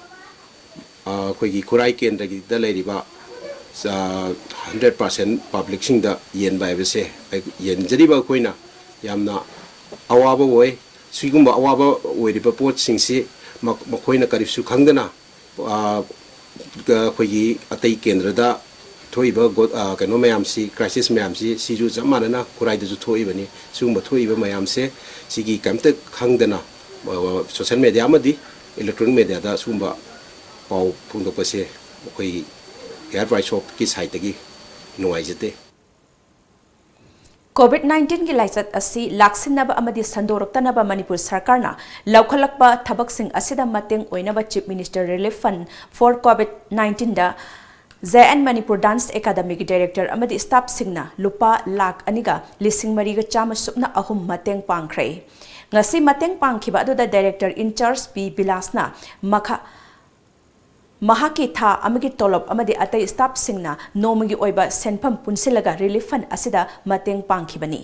ꯑ, ꯑꯩꯈꯣꯏꯒꯤ ꯈꯨꯔꯥꯏ ꯀꯦꯟꯗ꯭ꯔꯒꯤꯗ ꯂꯩꯔꯤꯕ, ꯑ, ꯍꯟꯗ꯭ꯔꯦꯠ ꯄꯥꯔꯁꯦꯟ ꯄꯕ꯭ꯂꯤꯛꯁꯤꯡꯗ ꯌꯦꯟꯕ ꯍꯥꯏꯕꯁꯦ, ꯑꯩ, ꯌꯦꯟꯖꯔꯤꯕ ꯑꯩꯈꯣꯏꯅ ꯌꯥꯝꯅ ꯑꯋꯥꯕ ꯑꯣꯏ꯫ ꯁꯤꯒꯨꯝꯕ ꯑꯋꯥꯕ ꯑꯣꯏꯔꯤꯕ ꯄꯣꯠꯁꯤꯡꯁꯤ ꯃ-, ꯃꯈꯣꯏꯅ ꯀꯔꯤꯁꯨ ꯈꯪꯗꯅ, ꯑ, ꯑꯩꯈꯣꯏꯒꯤ ꯑꯇꯩ ꯀꯦꯟꯗ꯭ꯔꯗ ꯊꯣꯛꯏꯕ ꯒꯣ-, ꯑ, ꯀꯩꯅꯣ ꯃꯌꯥꯝꯁꯤ, ꯀ꯭ꯔꯥꯏꯁꯤꯁ ꯃꯌꯥꯝꯁꯤ, ꯁꯤꯁꯨ ꯆꯞ ꯃꯥꯟꯅꯅ ꯈꯨꯔꯥꯏꯗꯁꯨ ꯊꯣꯛꯏꯕꯅꯤ꯫ ꯁꯤꯒꯨꯝꯕ ꯊꯣꯛꯏꯕ ꯃꯌꯥꯝꯁꯦ, ꯁꯤꯒꯤ ꯀꯔꯤꯝꯇ ꯈꯪꯗꯅ, ꯑ, ꯁꯣꯁꯦꯜ ꯃꯦꯗꯤꯌꯥ ꯑꯃꯗꯤ ꯏꯂꯦꯛꯇ꯭ꯔꯣꯅꯤꯛ ꯃꯦꯗꯤꯌꯥꯗ ꯁꯤꯒꯨꯝꯕ ꯄꯥꯎ ꯐꯣꯡꯗꯣꯛꯄꯁꯦ ꯑꯩꯈꯣꯏ ꯍ꯭ꯌꯨꯃꯦꯟ ꯔꯥꯏꯠꯁ ꯋꯥꯠꯆꯀꯤ ꯁꯥꯏꯠꯇꯒꯤ ꯅꯨꯡꯉꯥꯏꯖꯗꯦ꯫ ꯀꯣꯚꯤꯗ ꯅꯥꯏꯟꯇꯤꯟꯒꯤ ꯂꯥꯏꯆꯠ ꯑꯁꯤ ꯂꯥꯛꯁꯤꯟꯅꯕ ꯑꯃꯗꯤ ꯁꯟꯗꯣꯔꯛꯇꯅꯕ ꯃꯅꯤꯄꯨꯔ ꯁꯔꯀꯥꯔꯅ ꯂꯧꯈꯠꯂꯛꯄ ꯊꯕꯛꯁꯤꯡ ꯑꯁꯤꯗ ꯃꯇꯦꯡ ꯑꯣꯏꯅꯕ Chief Minister Relief Fund for COVID nineteen the J N Manipur dance ꯑꯦꯀꯥꯗꯃꯤꯒꯤ ꯗꯥꯏꯔꯦꯛꯇꯔ ꯑꯃꯗꯤ ꯁ꯭ꯇꯥꯐꯁꯤꯡꯅ ꯂꯨꯄꯥ ꯂꯥꯈ ꯑꯅꯤꯒ ꯂꯤꯁꯤꯡ ꯃꯔꯤꯒ ꯆꯥꯝꯃ ꯁꯨꯞꯅ ꯑꯍꯨꯝ ꯃꯇꯦꯡ ꯄꯥꯡꯈ꯭ꯔꯦ꯫ ꯉꯁꯤ ꯃꯇꯦꯡ ꯄꯥꯡꯈꯤꯕ ꯑꯗꯨꯗ ꯗꯥꯏꯔꯦꯛꯇꯔ ꯏꯟ ꯆꯥꯔꯖ ꯄꯤ ꯕꯤꯂꯥꯁꯅ ꯃꯈꯥ ꯃꯍꯥꯛꯀꯤ ꯊꯥ ꯑꯃꯒꯤ ꯇꯣꯂꯣꯞ ꯑꯃꯗꯤ ꯑꯇꯩ ꯁ꯭ꯇꯥꯐꯁꯤꯡꯅ ꯅꯣꯡꯃꯒꯤ ꯑꯣꯏꯕ ꯁꯦꯟꯐꯝ ꯄꯨꯟꯁꯤꯜꯂꯒ ꯔꯤꯂꯤꯐ ꯐꯟꯗ ꯑꯁꯤꯗ ꯃꯇꯦꯡ ꯄꯥꯡꯈꯤꯕꯅꯤ꯫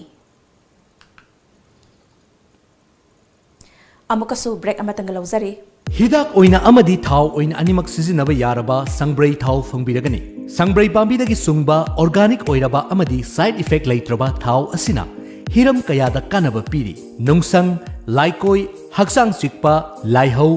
ꯑꯃꯨꯛꯀꯁꯨ ꯕ꯭ꯔꯦꯛ ꯑꯃꯇꯪꯒ ꯂꯧꯖꯔꯤ꯫ ꯍꯤꯗꯥꯛ ꯑꯣꯏꯅ ꯑꯃꯗꯤ ꯊꯥꯎ ꯑꯣꯏꯅ ꯑꯅꯤꯃꯛ ꯁꯤꯖꯤꯟꯅꯕ ꯌꯥꯔꯕ ꯁꯪꯕ꯭ꯔꯩ ꯊꯥꯎ ꯐꯪꯕꯤꯔꯒꯅꯤ꯫ ꯁꯪꯕ꯭ꯔꯩ ꯄꯥꯝꯕꯤꯗꯒꯤ ꯁꯨꯡꯕ ꯑꯣꯔꯒꯥꯅꯤꯛ ꯑꯣꯏꯔꯕ ꯑꯃꯗꯤ ꯁꯥꯏꯗ ꯏꯐꯦꯛ ꯂꯩꯇ꯭ꯔꯕ ꯊꯥꯎ ꯑꯁꯤꯅ ꯍꯤꯔꯝ ꯀꯌꯥꯗ ꯀꯥꯟꯅꯕ ꯄꯤꯔꯤ꯫ ꯅꯨꯡꯁꯪ, ꯂꯥꯏꯀꯣꯏ, ꯍꯛꯆꯥꯡ ꯆꯤꯛꯄ, ꯂꯥꯏꯍꯧ,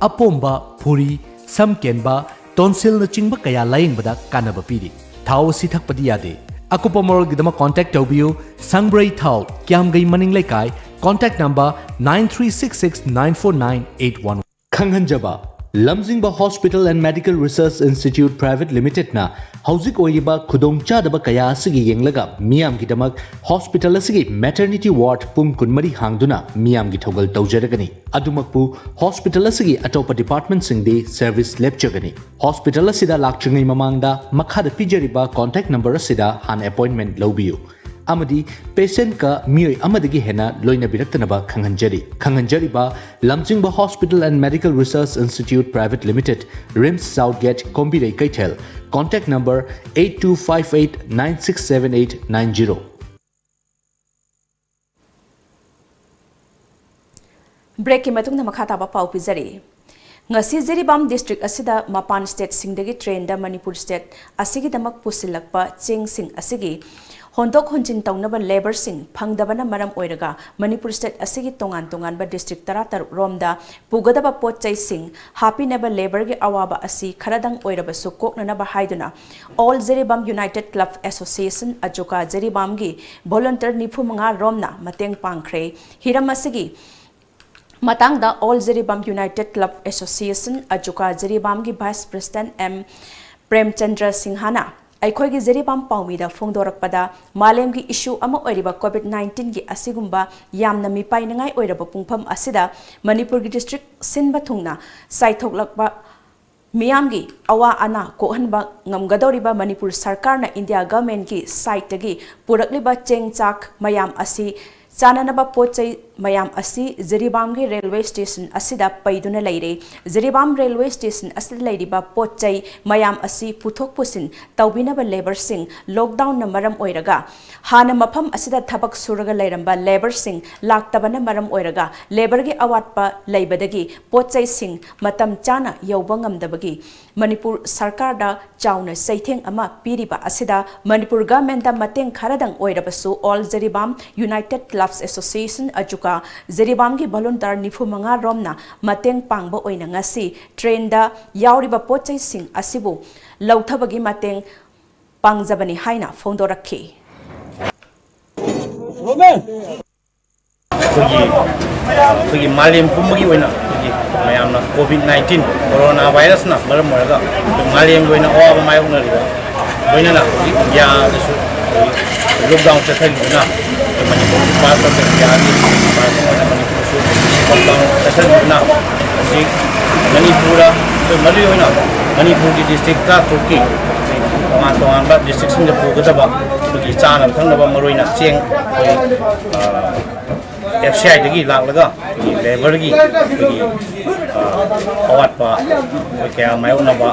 ꯑꯄꯣꯝꯕ, ꯐꯨꯔꯤ, ꯁꯝ ꯀꯦꯟꯕ, ꯇꯣꯟꯁꯤꯜꯅꯆꯤꯡꯕ ꯀꯌꯥ ꯂꯥꯌꯦꯡꯕꯗ ꯀꯥꯟꯅꯕ ꯄꯤꯔꯤ꯫ ꯊꯥꯎ ꯑꯁꯤ ꯊꯛꯄꯗꯤ ꯌꯥꯗꯦ꯫ ꯑꯀꯨꯞꯄ ꯃꯔꯣꯜꯒꯤꯗꯃꯛ ꯀꯣꯟꯇꯦꯛ ꯇꯧꯕꯤꯌꯨ꯫ ꯁꯪꯕ꯭ꯔꯩ ꯊꯥꯎ, ꯀ꯭ꯌꯥꯝꯒꯩ ꯃꯅꯤꯡ ꯂꯩꯀꯥꯏ, contact number nine three six six nine four nine eight one꯫ ꯈꯪꯍꯟꯖꯕ, Lamjingba hospital and medical research institute private ꯂꯤꯃꯤꯇꯦꯗꯅ ꯍꯧꯖꯤꯛ ꯑꯣꯏꯔꯤꯕ ꯈꯨꯗꯣꯡꯆꯥꯗꯕ ꯀꯌꯥ ꯑꯁꯤꯒꯤ ꯌꯦꯡꯂꯒ ꯃꯤꯌꯥꯝꯒꯤꯗꯃꯛ ꯍꯣꯁꯄꯤꯇꯥꯜ ꯑꯁꯤꯒꯤ ꯃꯦꯇꯔꯅꯤꯇꯤ ꯋꯥꯔꯗ ꯄꯨꯡ ꯀꯨꯟꯃꯔꯤ ꯍꯥꯡꯗꯨꯅ ꯃꯤꯌꯥꯝꯒꯤ ꯊꯧꯒꯜ ꯇꯧꯖꯔꯒꯅꯤ꯫ ꯑꯗꯨꯃꯛꯄꯨ ꯍꯣꯁꯄꯤꯇꯥꯜ ꯑꯁꯤꯒꯤ ꯑꯇꯣꯞꯄ ꯗꯤꯄꯥꯔꯠꯃꯦꯟꯠꯁꯤꯡꯗꯤ ꯁꯔꯚꯤꯁ ꯂꯦꯞꯆꯒꯅꯤ꯫ ꯍꯣꯁꯄꯤꯇꯥꯜ ꯑꯁꯤꯗ ꯂꯥꯛꯇ꯭ꯔꯤꯉꯩ ꯃꯃꯥꯡꯗ ꯃꯈꯥꯗ ꯄꯤꯖꯔꯤꯕ ꯀꯣꯟꯇꯦꯛ ꯅꯝꯕꯔ ꯑꯁꯤꯗ ꯍꯥꯟꯅ ꯑꯦꯄꯣꯏꯟꯃꯦꯟꯠ ꯂꯧꯕꯤꯌꯨ ꯑꯃꯗꯤ ꯄꯦꯁꯦꯟꯠꯀ ꯃꯤꯑꯣꯏ ꯑꯃꯗꯒꯤ ꯍꯦꯟꯅ ꯂꯣꯏꯅꯕꯤꯔꯛꯇꯅꯕ ꯈꯪꯍꯟꯖꯔꯤ꯫ ꯈꯪꯍꯟꯖꯔꯤꯕ Lamjingba hospital and medical research institute private limited, RIMS south gate, Kombirei Keithel, contact number eight two five eight nine six seven eight nine zero꯫ ꯕ꯭ꯔꯦꯛꯀꯤ ꯃꯇꯨꯡꯗ ꯃꯈꯥ ꯇꯥꯕ ꯄꯥꯎ ꯄꯤꯖꯔꯤ꯫ ꯉꯁꯤ ꯖꯤꯔꯤꯕꯥꯝ ꯗꯤꯁꯇ꯭ꯔꯤꯛ ꯑꯁꯤꯗ ꯃꯄꯥꯟ ꯁ꯭ꯇꯦꯠꯁꯤꯡꯗꯒꯤ ꯇ꯭ꯔꯦꯟꯗ ꯃꯅꯤꯄꯨꯔ ꯁ꯭ꯇꯦꯠ ꯑꯁꯤꯒꯤꯗꯃꯛ ꯄꯨꯁꯤꯜꯂꯛꯄ ꯆꯦꯡꯁꯤꯡ ꯑꯁꯤꯒꯤ ꯍꯣꯟꯗꯣꯛ ꯍꯣꯟꯖꯤꯟ ꯇꯧꯅꯕ ꯂꯦꯕꯔꯁꯤꯡ ꯐꯪꯗꯕꯅ ꯃꯔꯝ ꯑꯣꯏꯔꯒ ꯃꯅꯤꯄꯨꯔ ꯁ꯭ꯇꯦꯠ ꯑꯁꯤꯒꯤ ꯇꯣꯉꯥꯟ ꯇꯣꯉꯥꯟꯕ ꯗꯤꯁꯇ꯭ꯔꯤꯛ ꯇꯔꯥꯇꯔꯨꯛ ꯔꯣꯝꯗ ꯄꯨꯒꯗꯕ ꯄꯣꯠ ꯆꯩꯁꯤꯡ ꯍꯥꯞꯄꯤꯅꯕ ꯂꯦꯕꯔꯒꯤ ꯑꯋꯥꯕ ꯑꯁꯤ ꯈꯔꯗꯪ ꯑꯣꯏꯔꯕꯁꯨ ꯀꯣꯛꯅꯅꯕ ꯍꯥꯏꯗꯨꯅ All Jiribam United Club Association, ꯑꯖꯨꯀꯥ ꯖꯤꯔꯤꯕꯥꯝꯒꯤ ꯚꯣꯂꯨꯟꯇꯤꯌꯔ ꯅꯤꯐꯨ ꯃꯉꯥ ꯔꯣꯝꯅ ꯃꯇꯦꯡ ꯄꯥꯡꯈ꯭ꯔꯦ꯫ ꯍꯤꯔꯝ ꯑꯁꯤꯒꯤ ꯃꯇꯥꯡꯗ All Jiribam United Club Association, ꯑꯖꯨꯀꯥ ꯖꯤꯔꯤꯕꯥꯝꯒꯤ ꯚꯥꯏꯁ ꯄ꯭ꯔꯦꯁꯤꯗꯦꯟꯠ ꯑꯦꯝ ꯄ꯭ꯔꯦꯝꯆꯟꯗ꯭ꯔ ꯁꯤꯡꯍꯅ ꯑꯩꯈꯣꯏꯒꯤ ꯖꯤꯔꯤꯕꯥꯝ ꯄꯥꯎꯃꯤꯗ ꯐꯣꯡꯗꯣꯔꯛꯄꯗ, ꯃꯥꯂꯦꯝꯒꯤ ꯏꯁꯨ ꯑꯃ ꯑꯣꯏꯔꯤꯕ ꯀꯣꯚꯤꯗ ꯅꯥꯏꯟꯇꯤꯟꯒꯤ ꯑꯁꯤꯒꯨꯝꯕ ꯌꯥꯝꯅ ꯃꯤꯄꯥꯏꯅꯤꯡꯉꯥꯏ ꯑꯣꯏꯔꯕ ꯄꯨꯡꯐꯝ ꯑꯁꯤꯗ ꯃꯅꯤꯄꯨꯔꯒꯤ ꯗꯤꯁꯇ꯭ꯔꯤꯛ ꯁꯤꯟꯕ ꯊꯨꯡꯅ ꯆꯥꯏꯊꯣꯛꯂꯛꯄ ꯃꯤꯌꯥꯝꯒꯤ ꯑꯋꯥ ꯑꯅꯥ ꯀꯣꯛꯍꯟꯕ ꯉꯝꯒꯗꯧꯔꯤꯕ ꯃꯅꯤꯄꯨꯔ ꯁꯔꯀꯥꯔꯅ ꯏꯟꯗꯤꯌꯥ ꯒꯚꯔꯟꯃꯦꯟꯠꯀꯤ ꯁꯥꯏꯠꯇꯒꯤ ꯄꯨꯔꯛꯂꯤꯕ ꯆꯦꯡ ꯆꯥꯛ ꯃꯌꯥꯝ ꯑꯁꯤ ꯆꯥꯅꯅꯕ ꯄꯣꯠ ꯆꯩ ꯃꯌꯥꯝ ꯑꯁꯤ ꯖꯤꯔꯤꯕꯥꯝꯒꯤ ꯔꯦꯜꯋꯦ ꯁ꯭ꯇꯦꯁꯟ ꯑꯁꯤꯗ ꯄꯩꯗꯨꯅ ꯂꯩꯔꯦ꯫ ꯖꯤꯔꯤꯕꯥꯝ ꯔꯦꯜꯋꯦ ꯁ꯭ꯇꯦꯁꯟ ꯑꯁꯤꯗ ꯂꯩꯔꯤꯕ ꯄꯣꯠ ꯆꯩ ꯃꯌꯥꯝ ꯑꯁꯤ ꯄꯨꯊꯣꯛ ꯄꯨꯁꯤꯟ ꯇꯧꯕꯤꯅꯕ ꯂꯦꯕꯔꯁꯤꯡ ꯂꯣꯛꯗꯥꯎꯟꯅ ꯃꯔꯝ ꯑꯣꯏꯔꯒ ꯍꯥꯟꯅ ꯃꯐꯝ ꯑꯁꯤꯗ ꯊꯕꯛ ꯁꯨꯔꯒ ꯂꯩꯔꯝꯕ ꯂꯦꯕꯔꯁꯤꯡ ꯂꯥꯛꯇꯕꯅ ꯃꯔꯝ ꯑꯣꯏꯔꯒ ꯂꯦꯕꯔꯒꯤ ꯑꯋꯥꯠꯄ ꯂꯩꯕꯗꯒꯤ ꯄꯣꯠ ꯆꯩꯁꯤꯡ ꯃꯇꯝ ꯆꯥꯅ ꯌꯧꯕ ꯉꯝꯗꯕꯒꯤ ꯃꯅꯤꯄꯨꯔ ꯁꯔꯀꯥꯔꯗ ꯆꯥꯎꯅ ꯆꯩꯊꯦꯡ ꯑꯃ ꯄꯤꯔꯤꯕ ꯑꯁꯤꯗ ꯃꯅꯤꯄꯨꯔ ꯒꯚꯔꯟꯃꯦꯟꯠꯇ ꯃꯇꯦꯡ ꯈꯔꯗꯪ ꯑꯣꯏꯔꯕꯁꯨ all Jiribam united clubs association ꯑꯖꯨꯀꯥ ꯖꯤꯔꯤꯕꯥꯝꯒꯤ ꯚꯣꯂꯨꯟꯇꯤꯌꯔ ꯅꯤꯐꯨ ꯃꯉꯥ ꯔꯣꯝꯅ ꯃꯇꯦꯡ ꯄꯥꯡꯕ ꯑꯣꯏꯅ ꯉꯁꯤ ꯇ꯭ꯔꯦꯟꯗ ꯌꯥꯎꯔꯤꯕ ꯄꯣꯠ ꯆꯩꯁꯤꯡ ꯑꯁꯤꯕꯨ ꯂꯧꯊꯕꯒꯤ ꯃꯇꯦꯡ ꯄꯥꯡꯖꯕꯅꯤ ꯍꯥꯏꯅ ꯐꯣꯡꯗꯣꯔꯛꯈꯤ꯫ ꯑꯩꯈꯣꯏꯒꯤ ꯑꯩꯈꯣꯏꯒꯤ ꯃꯥꯂꯦꯝ ꯄꯨꯝꯕꯒꯤ ꯑꯣꯏꯅ ꯑꯩꯈꯣꯏꯒꯤ ꯃꯌꯥꯝꯅ ꯀꯣꯚꯤꯗ ꯅꯥꯏꯟꯇꯤꯟ ꯀꯣꯔꯣꯅꯥ ꯚꯥꯏꯔꯁꯅ ꯃꯔꯝ ꯑꯣꯏꯔꯒ ꯑꯩꯈꯣꯏ ꯃꯥꯂꯦꯝꯒꯤ ꯑꯣꯏꯅ ꯑꯋꯥꯕ ꯃꯥꯌꯣꯛꯅꯔꯤꯕ, ꯂꯣꯏꯅꯅ ꯍꯧꯖꯤꯛ ꯏꯟꯗꯤꯌꯥꯗꯁꯨ ꯑꯩꯈꯣꯏ ꯂꯣꯛꯗꯥꯎꯟ ꯆꯠꯊꯔꯤꯕꯅ ꯑꯩꯈꯣꯏ ꯃꯅꯤꯄꯨꯔꯒꯤ ꯄꯥꯔꯠ ꯑꯣꯐ ꯏꯟꯗꯤꯌꯥꯒꯤ ꯄꯥꯔꯠ ꯑꯃ ꯑꯣꯏꯅ ꯃꯅꯤꯄꯨꯔꯁꯨ ꯂꯣꯛꯗꯥꯎꯟ ꯆꯠꯊꯔꯤꯕꯅ ꯍꯧꯖꯤꯛ ꯃꯅꯤꯄꯨꯔꯗ ꯑꯩꯈꯣꯏ ꯃꯔꯨ ꯑꯣꯏꯅ ꯃꯅꯤꯄꯨꯔꯒꯤ ꯗꯤꯁꯇ꯭ꯔꯤꯛ ꯇꯔꯥꯇꯔꯨꯛꯀꯤ ꯇꯣꯉꯥꯟ ꯇꯣꯉꯥꯟꯕ ꯗꯤꯁꯇ꯭ꯔꯤꯛꯁꯤꯡꯗ ꯄꯨꯒꯗꯕ ꯑꯩꯈꯣꯏꯒꯤ ꯆꯥꯅꯕ ꯊꯛꯅꯕ ꯃꯔꯨ ꯑꯣꯏꯅ ꯆꯦꯡ ꯑꯩꯈꯣꯏ ꯑꯦꯐ ꯁꯤ ꯑꯥꯏꯗꯒꯤ ꯂꯥꯛꯂꯒ ꯑꯩꯈꯣꯏꯒꯤ ꯂꯦꯕꯔꯒꯤ ꯑꯩꯈꯣꯏꯒꯤ ꯑꯋꯥꯠꯄ ꯑꯩꯈꯣꯏ ꯀꯌꯥ ꯃꯥꯌꯣꯛꯅꯕ꯫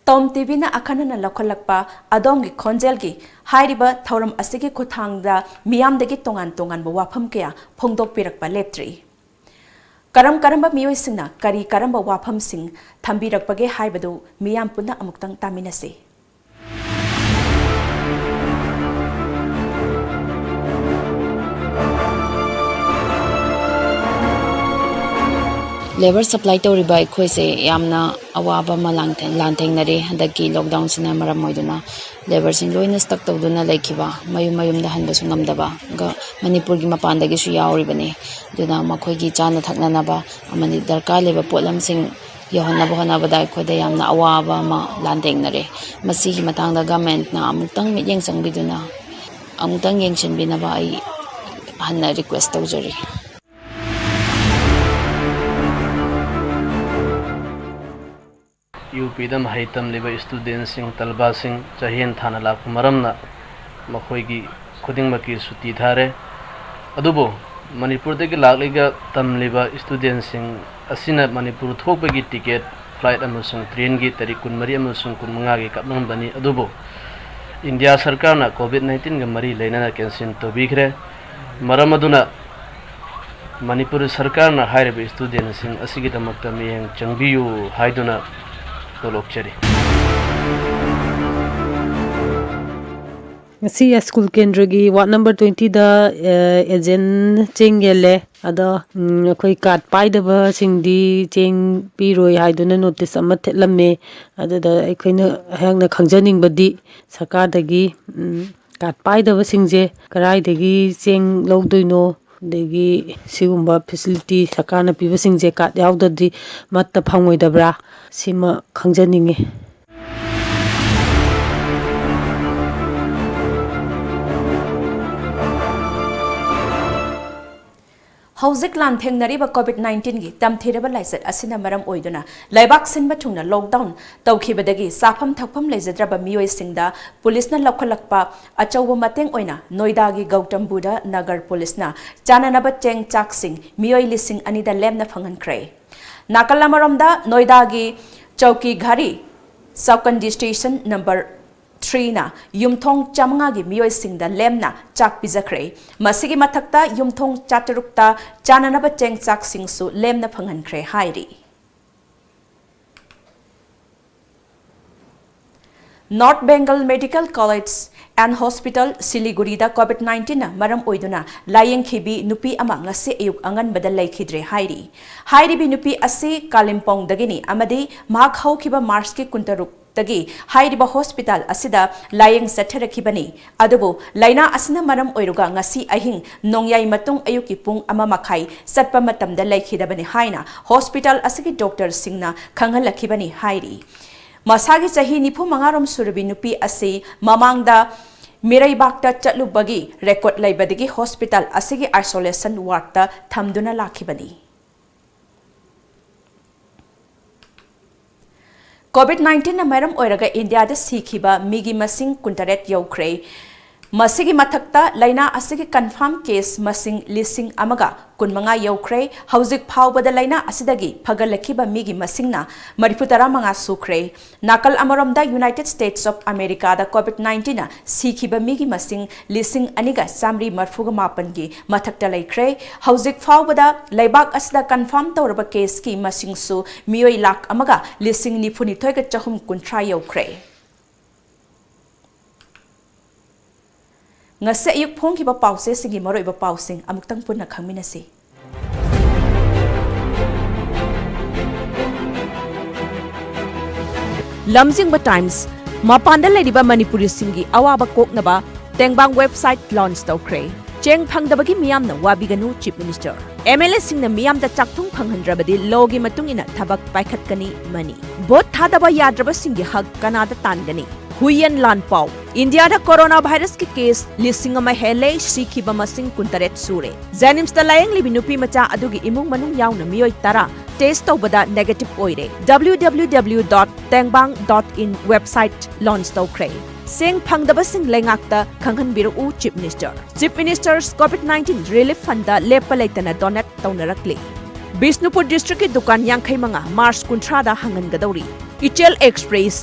ꯇꯣꯝ ꯇꯤꯚꯤꯅ ꯑꯈꯟꯅꯅ ꯂꯧꯈꯠꯂꯛꯄ ꯑꯗꯣꯝꯒꯤ ꯈꯣꯟꯖꯦꯜꯒꯤ ꯍꯥꯏꯔꯤꯕ ꯊꯧꯔꯝ ꯑꯁꯤꯒꯤ ꯈꯨꯠꯊꯥꯡꯗ ꯃꯤꯌꯥꯝꯗꯒꯤ ꯇꯣꯉꯥꯟ ꯇꯣꯉꯥꯟꯕ ꯋꯥꯐꯝ ꯀꯌꯥ ꯐꯣꯡꯗꯣꯛꯄꯤꯔꯛꯄ ꯂꯦꯞꯇ꯭ꯔꯤ꯫ ꯀꯔꯝ ꯀꯔꯝꯕ ꯃꯤꯑꯣꯏꯁꯤꯡꯅ ꯀꯔꯤ ꯀꯔꯝꯕ ꯋꯥꯐꯝꯁꯤꯡ ꯊꯝꯕꯤꯔꯛꯄꯒꯦ ꯍꯥꯏꯕꯗꯨ ꯃꯤꯌꯥꯝ ꯄꯨꯟꯅ ꯑꯃꯨꯛꯇꯪ ꯇꯥꯃꯤꯟꯅꯁꯤ꯫ ꯂꯦꯕꯔ ꯁꯄ꯭ꯂꯥꯏ ꯇꯧꯔꯤꯕ ꯑꯩꯈꯣꯏꯁꯦ ꯌꯥꯝꯅ ꯑꯋꯥꯕ ꯑꯃ ꯂꯥꯟꯊꯦꯡ- ꯂꯥꯟꯊꯦꯡꯅꯔꯤ꯫ ꯍꯟꯗꯛꯀꯤ ꯂꯣꯛꯗꯥꯎꯟꯁꯤꯅ ꯃꯔꯝ ꯑꯣꯏꯗꯨꯅ ꯂꯦꯕꯔꯁꯤꯡ ꯂꯣꯏꯅ ꯁ꯭ꯇꯛ ꯇꯧꯗꯨꯅ ꯂꯩꯈꯤꯕ, ꯃꯌꯨꯝ ꯃꯌꯨꯝꯗ ꯍꯟꯕꯁꯨ ꯉꯝꯗꯕ, ꯒ-, ꯃꯅꯤꯄꯨꯔꯒꯤ ꯃꯄꯥꯟꯗꯒꯤꯁꯨ ꯌꯥꯎꯔꯤꯕꯅꯤ꯫ ꯑꯗꯨꯅ ꯃꯈꯣꯏꯒꯤ ꯆꯥꯅ ꯊꯛꯅꯅꯕ ꯑꯃꯗꯤ ꯗꯔꯀꯥꯔ ꯂꯩꯕ ꯄꯣꯠꯂꯝꯁꯤꯡ ꯌꯧꯍꯟꯅꯕ ꯍꯣꯠꯅꯕꯗ ꯑꯩꯈꯣꯏꯗ ꯌꯥꯝꯅ ꯑꯋꯥꯕ ꯑꯃ ꯂꯥꯟꯊꯦꯡꯅꯔꯦ꯫ ꯃꯁꯤꯒꯤ ꯃꯇꯥꯡꯗ ꯒꯃꯦꯟꯠꯅ ꯑꯃꯨꯛꯇꯪ ꯃꯤꯠꯌꯦꯡ ꯆꯪꯕꯤꯗꯨꯅ ꯑꯃꯨꯛꯇꯪ ꯌꯦꯡꯁꯤꯟꯕꯤꯅꯕ ꯑꯩ ꯍꯟꯅ ꯔꯤꯀ꯭ꯋꯦꯁ ꯇꯧꯖꯔꯤ꯫ ꯌꯨ ꯄꯤꯗ ꯃꯍꯩ ꯇꯝꯂꯤꯕ ꯏꯁꯇꯨꯗꯦꯟꯁꯤꯡ, ꯇꯂꯕꯥꯁꯤꯡ ꯆꯍꯤ ꯍꯦꯟ ꯊꯥꯅ ꯂꯥꯛꯄ ꯃꯔꯝꯅ ꯃꯈꯣꯏꯒꯤ ꯈꯨꯗꯤꯡꯃꯛꯀꯤ ꯁꯨꯇꯤ ꯊꯥꯔꯦ꯫ ꯑꯗꯨꯕꯨ ꯃꯅꯤꯄꯨꯔꯗꯒꯤ ꯂꯥꯛꯂꯤꯒ ꯇꯝꯂꯤꯕ ꯏꯁꯇꯨꯗꯦꯟꯁꯤꯡ ꯑꯁꯤꯅ ꯃꯅꯤꯄꯨꯔ ꯊꯣꯛꯄꯒꯤ ꯇꯤꯀꯦꯠ, ꯐ꯭ꯂꯥꯏꯠ ꯑꯃꯁꯨꯡ ꯇ꯭ꯔꯦꯟꯒꯤ ꯇꯥꯔꯤꯛ ꯀꯨꯟꯃꯔꯤ ꯑꯃꯁꯨꯡ ꯀꯨꯟꯃꯉꯥꯒꯤ ꯀꯥꯞꯂꯝꯕꯅꯤ꯫ ꯑꯗꯨꯕꯨ ꯏꯟꯗꯤꯌꯥ ꯁꯔꯀꯥꯔꯅ ꯀꯣꯚꯤꯗ ꯅꯥꯏꯟꯇꯤꯟꯒ ꯃꯔꯤ ꯂꯩꯅꯅ ꯀꯦꯟꯁꯦꯜ ꯇꯧꯕꯤꯈ꯭ꯔꯦ꯫ ꯃꯔꯝ ꯑꯗꯨꯅ ꯃꯅꯤꯄꯨꯔ ꯁꯔꯀꯥꯔꯅ ꯍꯥꯏꯔꯤꯕ ꯏꯁꯇꯨꯗꯦꯟꯁꯤꯡ ꯑꯁꯤꯒꯤꯗꯃꯛꯇ ꯃꯤꯠꯌꯦꯡ ꯆꯪꯕꯤꯌꯨ ꯍꯥꯏꯗꯨꯅ ꯇꯣꯂꯣꯛꯆꯔꯤ꯫ ꯉꯁꯤ ꯁ꯭ꯀꯨꯜ ꯀꯦꯟꯗ꯭ꯔꯒꯤ ꯋꯥꯔꯗ ꯅꯝꯕꯔ ꯇ꯭ꯋꯦꯟꯇꯤꯗ ꯑꯦꯖꯦꯟ ꯆꯦꯡ ꯌꯦꯜꯂꯦ꯫ ꯑꯗꯣ ꯎꯝ, ꯑꯩꯈꯣꯏ ꯀꯥꯔꯗ ꯄꯥꯏꯗꯕꯁꯤꯡꯗꯤ ꯆꯦꯡ ꯄꯤꯔꯣꯏ ꯍꯥꯏꯗꯨꯅ ꯅꯣꯇꯤꯁ ꯑꯃ ꯊꯦꯠꯂꯝꯃꯦ꯫ ꯑꯗꯨꯗ ꯑꯩꯈꯣꯏꯅ, ꯑꯩꯍꯥꯛꯅ ꯈꯪꯖꯅꯤꯡꯕꯗꯤ ꯁꯔꯀꯥꯔꯗꯒꯤ ꯎꯝ, ꯀꯥꯔꯗ ꯄꯥꯏꯗꯕꯁꯤꯡꯁꯦ ꯀꯗꯥꯏꯗꯒꯤ ꯆꯦꯡ ꯂꯧꯗꯣꯏꯅꯣ? ꯑꯗꯒꯤ ꯁꯤꯒꯨꯝꯕ ꯐꯦꯁꯤꯂꯤꯇꯤ ꯁꯔꯀꯥꯔꯅ ꯄꯤꯕꯁꯤꯡꯁꯦ ꯀꯥꯔꯗ ꯌꯥꯎꯗ꯭ꯔꯗꯤ ꯑꯃꯠꯇ ꯐꯪꯉꯣꯏꯗꯕ꯭ꯔꯥ? ꯁꯤꯃ ꯈꯪꯖꯅꯤꯡꯉꯤ꯫ ꯍꯧꯖꯤꯛ ꯂꯥꯟꯊꯦꯡꯅꯔꯤꯕ ꯀꯣꯚꯤꯗ ꯅꯥꯏꯟꯇꯤꯟꯒꯤ ꯇꯝꯊꯤꯔꯕ ꯂꯥꯏꯆꯠ ꯑꯁꯤꯅ ꯃꯔꯝ ꯑꯣꯏꯗꯨꯅ ꯂꯩꯕꯥꯛ ꯁꯤꯟꯕ ꯊꯨꯡꯅ ꯂꯣꯛꯗꯥꯎꯟ ꯇꯧꯈꯤꯕꯗꯒꯤ ꯆꯥꯐꯝ ꯊꯛꯐꯝ ꯂꯩꯖꯗ꯭ꯔꯕ ꯃꯤꯑꯣꯏꯁꯤꯡꯗ ꯄꯨꯂꯤꯁꯅ ꯂꯧꯈꯠꯂꯛꯄ ꯑꯆꯧꯕ ꯃꯇꯦꯡ ꯑꯣꯏꯅ ꯅꯣꯏꯗꯥꯒꯤ ꯒꯧꯇꯝ ꯕꯨꯙ ꯅꯒꯔ ꯄꯨꯂꯤꯁꯅ ꯆꯥꯅꯅꯕ ꯆꯦꯡ ꯆꯥꯛꯁꯤꯡ ꯃꯤꯑꯣꯏ ꯂꯤꯁꯤꯡ ꯑꯅꯤꯗ ꯂꯦꯝꯅ ꯐꯪꯍꯟꯈ꯭ꯔꯦ꯫ ꯅꯥꯀꯜ ꯑꯃꯔꯣꯝꯗ ꯅꯣꯏꯗꯥꯒꯤ ꯆꯧꯀꯤ ꯘꯔꯤ ꯁꯕ ꯀꯟꯗꯤꯁꯇ꯭ꯔꯤꯁꯟ ꯅꯝꯕꯔ ꯊ꯭ꯔꯤꯅ ꯌꯨꯝꯊꯣꯡ ꯆꯥꯃꯉꯥꯒꯤ ꯃꯤꯑꯣꯏꯁꯤꯡꯗ ꯂꯦꯝꯅ ꯆꯥꯛ ꯄꯤꯖꯈ꯭ꯔꯦ꯫ ꯃꯁꯤꯒꯤ ꯃꯊꯛꯇ ꯌꯨꯝꯊꯣꯡ ꯆꯥꯇꯔꯨꯛꯇ ꯆꯥꯅꯅꯕ ꯆꯦꯡ ꯆꯥꯛꯁꯤꯡꯁꯨ ꯂꯦꯝꯅ ꯐꯪꯍꯟꯈ꯭ꯔꯦ ꯍꯥꯏꯔꯤ꯫ North Bengal medical college and hospital ꯁꯤꯂꯤꯒꯨꯔꯤꯗ ꯀꯣꯚꯤꯗ ꯅꯥꯏꯟꯇꯤꯟꯅ ꯃꯔꯝ ꯑꯣꯏꯗꯨꯅ ꯂꯥꯌꯦꯡꯈꯤꯕꯤ ꯅꯨꯄꯤ ꯑꯃ ꯉꯁꯤ ꯑꯌꯨꯛ ꯑꯉꯟꯕꯗ ꯂꯩꯈꯤꯗ꯭ꯔꯦ ꯍꯥꯏꯔꯤ꯫ ꯍꯥꯏꯔꯤꯕꯤ ꯅꯨꯄꯤ ꯑꯁꯤ ꯀꯥꯂꯤꯝꯄꯣꯡꯗꯒꯤꯅꯤ ꯑꯃꯗꯤ ꯃꯍꯥꯛ ꯍꯧꯈꯤꯕ ꯃꯥꯔꯆꯀꯤ ꯀꯨꯟꯇꯔꯨꯛ ꯇꯒꯤ ꯍꯥꯏꯔꯤꯕ ꯍꯣꯁꯄꯤꯇꯥꯜ ꯑꯁꯤꯗ ꯂꯥꯌꯦꯡ ꯆꯠꯊꯔꯛꯈꯤꯕꯅꯤ꯫ ꯑꯗꯨꯕꯨ ꯂꯥꯏꯅꯥ ꯑꯁꯤꯅ ꯃꯔꯝ ꯑꯣꯏꯔꯒ ꯉꯁꯤ ꯑꯍꯤꯡ ꯅꯣꯡꯌꯥꯏ ꯃꯇꯨꯡ ꯑꯌꯨꯛꯀꯤ ꯄꯨꯡ ꯑꯃ ꯃꯈꯥꯏ ꯆꯠꯄ ꯃꯇꯝꯗ ꯂꯩꯈꯤꯗꯕꯅꯤ ꯍꯥꯏꯅ ꯍꯣꯁꯄꯤꯇꯥꯜ ꯑꯁꯤꯒꯤ ꯗꯣꯛꯇꯔꯁꯤꯡꯅ ꯈꯪꯍꯜꯂꯛꯈꯤꯕꯅꯤ ꯍꯥꯏꯔꯤ꯫ ꯃꯁꯥꯒꯤ ꯆꯍꯤ ꯅꯤꯐꯨ ꯃꯉꯥ ꯔꯣꯝ ꯁꯨꯔꯕꯤ ꯅꯨꯄꯤ ꯑꯁꯤ ꯃꯃꯥꯡꯗ ꯃꯤꯔꯩꯕꯥꯛꯇ ꯆꯠꯂꯨꯕꯒꯤ ꯔꯦꯀꯣꯔꯗ ꯂꯩꯕꯗꯒꯤ ꯍꯣꯁꯄꯤꯇꯥꯜ ꯑꯁꯤꯒꯤ ꯑꯥꯏꯁꯣꯂꯦꯁꯟ ꯋꯥꯔꯗꯇ ꯊꯝꯗꯨꯅ ꯂꯥꯛꯈꯤꯕꯅꯤ꯫ ꯀꯣꯚꯤꯗ ꯅꯥꯏꯟꯇꯤꯟꯅ ꯃꯔꯝ ꯑꯣꯏꯔꯒ ꯏꯟꯗꯤꯌꯥꯗ ꯁꯤꯈꯤꯕ ꯃꯤꯒꯤ ꯃꯁꯤꯡ ꯀꯨꯟꯇꯔꯦꯠ ꯌꯧꯈ꯭ꯔꯦ꯫ ꯃꯁꯤꯒꯤ ꯃꯊꯛꯇ ꯂꯥꯏꯅꯥ ꯑꯁꯤꯒꯤ confirm case ꯃꯁꯤꯡ ꯂꯤꯁꯤꯡ ꯑꯃꯒ ꯀꯨꯟꯃꯉꯥ ꯌꯧꯈ꯭ꯔꯦ꯫ ꯍꯧꯖꯤꯛ ꯐꯥꯎꯕꯗ ꯂꯥꯏꯅꯥ ꯑꯁꯤꯗꯒꯤ ꯐꯒꯠꯂꯛꯈꯤꯕ ꯃꯤꯒꯤ ꯃꯁꯤꯡꯅ ꯃꯔꯤꯐꯨ ꯇꯔꯥꯃꯉꯥ ꯁꯨꯈ꯭ꯔꯦ꯫ ꯅꯥꯀꯜ ꯑꯃꯔꯣꯝꯗ United States of Americaꯗ COVID nineteenꯅ ꯁꯤꯈꯤꯕ ꯃꯤꯒꯤ ꯃꯁꯤꯡ ꯂꯤꯁꯤꯡ ꯑꯅꯤꯒ ꯆꯥꯃꯔꯤ ꯃꯔꯤꯐꯨꯒ ꯃꯥꯄꯟꯒꯤ ꯃꯊꯛꯇ ꯂꯩꯈ꯭ꯔꯦ꯫ ꯍꯧꯖꯤꯛ ꯐꯥꯎꯕꯗ ꯂꯩꯕꯥꯛ ꯑꯁꯤꯗ confirm ꯇꯧꯔꯕ caseꯀꯤ ꯃꯁꯤꯡꯁꯨ ꯃꯤꯑꯣꯏ ꯂꯥꯈ ꯑꯃꯒ ꯂꯤꯁꯤꯡ ꯅꯤꯐꯨꯅꯤꯊꯣꯏꯒ ꯆꯍꯨꯝ ꯀꯨꯟꯊ꯭ꯔꯥ ꯌꯧꯈ꯭ꯔꯦ꯫ ꯉꯁꯤ ꯑꯌꯨꯛ ꯐꯣꯡꯈꯤꯕ ꯄꯥꯎꯆꯦꯁꯤꯡꯒꯤ ꯃꯔꯨꯑꯣꯏꯕ ꯄꯥꯎꯁꯤꯡ ꯑꯃꯨꯛꯇꯪ ꯄꯨꯟꯅ ꯈꯪꯃꯤꯟꯅꯁꯤ꯫ ꯂꯝꯖꯤꯡꯕ Times, ꯃꯄꯥꯟꯗ ꯂꯩꯔꯤꯕ ꯃꯅꯤꯄꯨꯔꯤꯁꯤꯡꯒꯤ ꯑꯋꯥꯕ ꯀꯣꯛꯅꯕ ꯇꯦꯡꯕꯥꯡ website launch ꯇꯧꯈ꯭ꯔꯦ꯫ ꯆꯦꯡ ꯐꯪꯗꯕꯒꯤ ꯃꯤꯌꯥꯝꯅ ꯋꯥꯕꯤꯒꯅꯨ, Chief Minister꯫ MLAꯁꯤꯡꯅ ꯃꯤꯌꯥꯝꯗ ꯆꯥꯛꯊꯨꯡ ꯐꯪꯍꯟꯗ꯭ꯔꯕꯗꯤ lawꯒꯤ ꯃꯇꯨꯡ ꯏꯟꯅ ꯊꯕꯛ ꯄꯥꯏꯈꯠꯀꯅꯤ, ꯃꯅꯤ꯫ ꯚꯣꯠ ꯊꯥꯗꯕ ꯌꯥꯗ꯭ꯔꯕꯁꯤꯡꯒꯤ ꯍꯛ ꯀꯅꯥꯗ ꯇꯥꯟꯒꯅꯤ? ꯍꯨꯏꯌꯦꯟ ꯂꯥꯟ ꯄꯥꯎ꯫ ꯏꯟꯗꯤꯌꯥꯗ ꯀꯣꯔꯣꯅꯥ ꯚꯥꯏꯔꯁꯀꯤ case ꯂꯤꯁꯤꯡ ꯑꯃ ꯍꯦꯜꯂꯦ, ꯁꯤꯈꯤꯕ ꯃꯁꯤꯡ ꯀꯨꯟꯇꯔꯦꯠ ꯁꯨꯔꯦ꯫ JNIMSꯇ ꯂꯥꯌꯦꯡꯂꯤꯕꯤ ꯅꯨꯄꯤ ꯃꯆꯥ ꯑꯗꯨꯒꯤ ꯏꯃꯨꯡ ꯃꯅꯨꯡ ꯌꯥꯎꯅ ꯃꯤꯑꯣꯏ ꯇꯔꯥ test ꯇꯧꯕꯗ negative ꯑꯣꯏꯔꯦ꯫ www dot tengbang dot in website launch ꯇꯧꯈ꯭ꯔꯦ꯫ ꯆꯦꯡ ꯐꯪꯗꯕꯁꯤꯡ ꯂꯩꯉꯥꯛꯇ ꯈꯪꯍꯟꯕꯤꯔꯛꯎ, Chief Minister꯫ Chief Minister's COVID nineteen Relief Fundꯗ ꯂꯦꯞꯄ ꯂꯩꯇꯅ donate ꯇꯧꯅꯔꯛꯂꯤ꯫ ꯕꯤꯁꯅꯨꯄꯨꯔ districtꯀꯤ ꯗꯨꯀꯥꯟ ꯌꯥꯡꯈꯩ ꯃꯉꯥ March ꯀꯨꯟꯊ꯭ꯔꯥꯗ ꯍꯥꯡꯍꯟꯒꯗꯧꯔꯤ꯫ ꯏꯆꯦꯜ Express,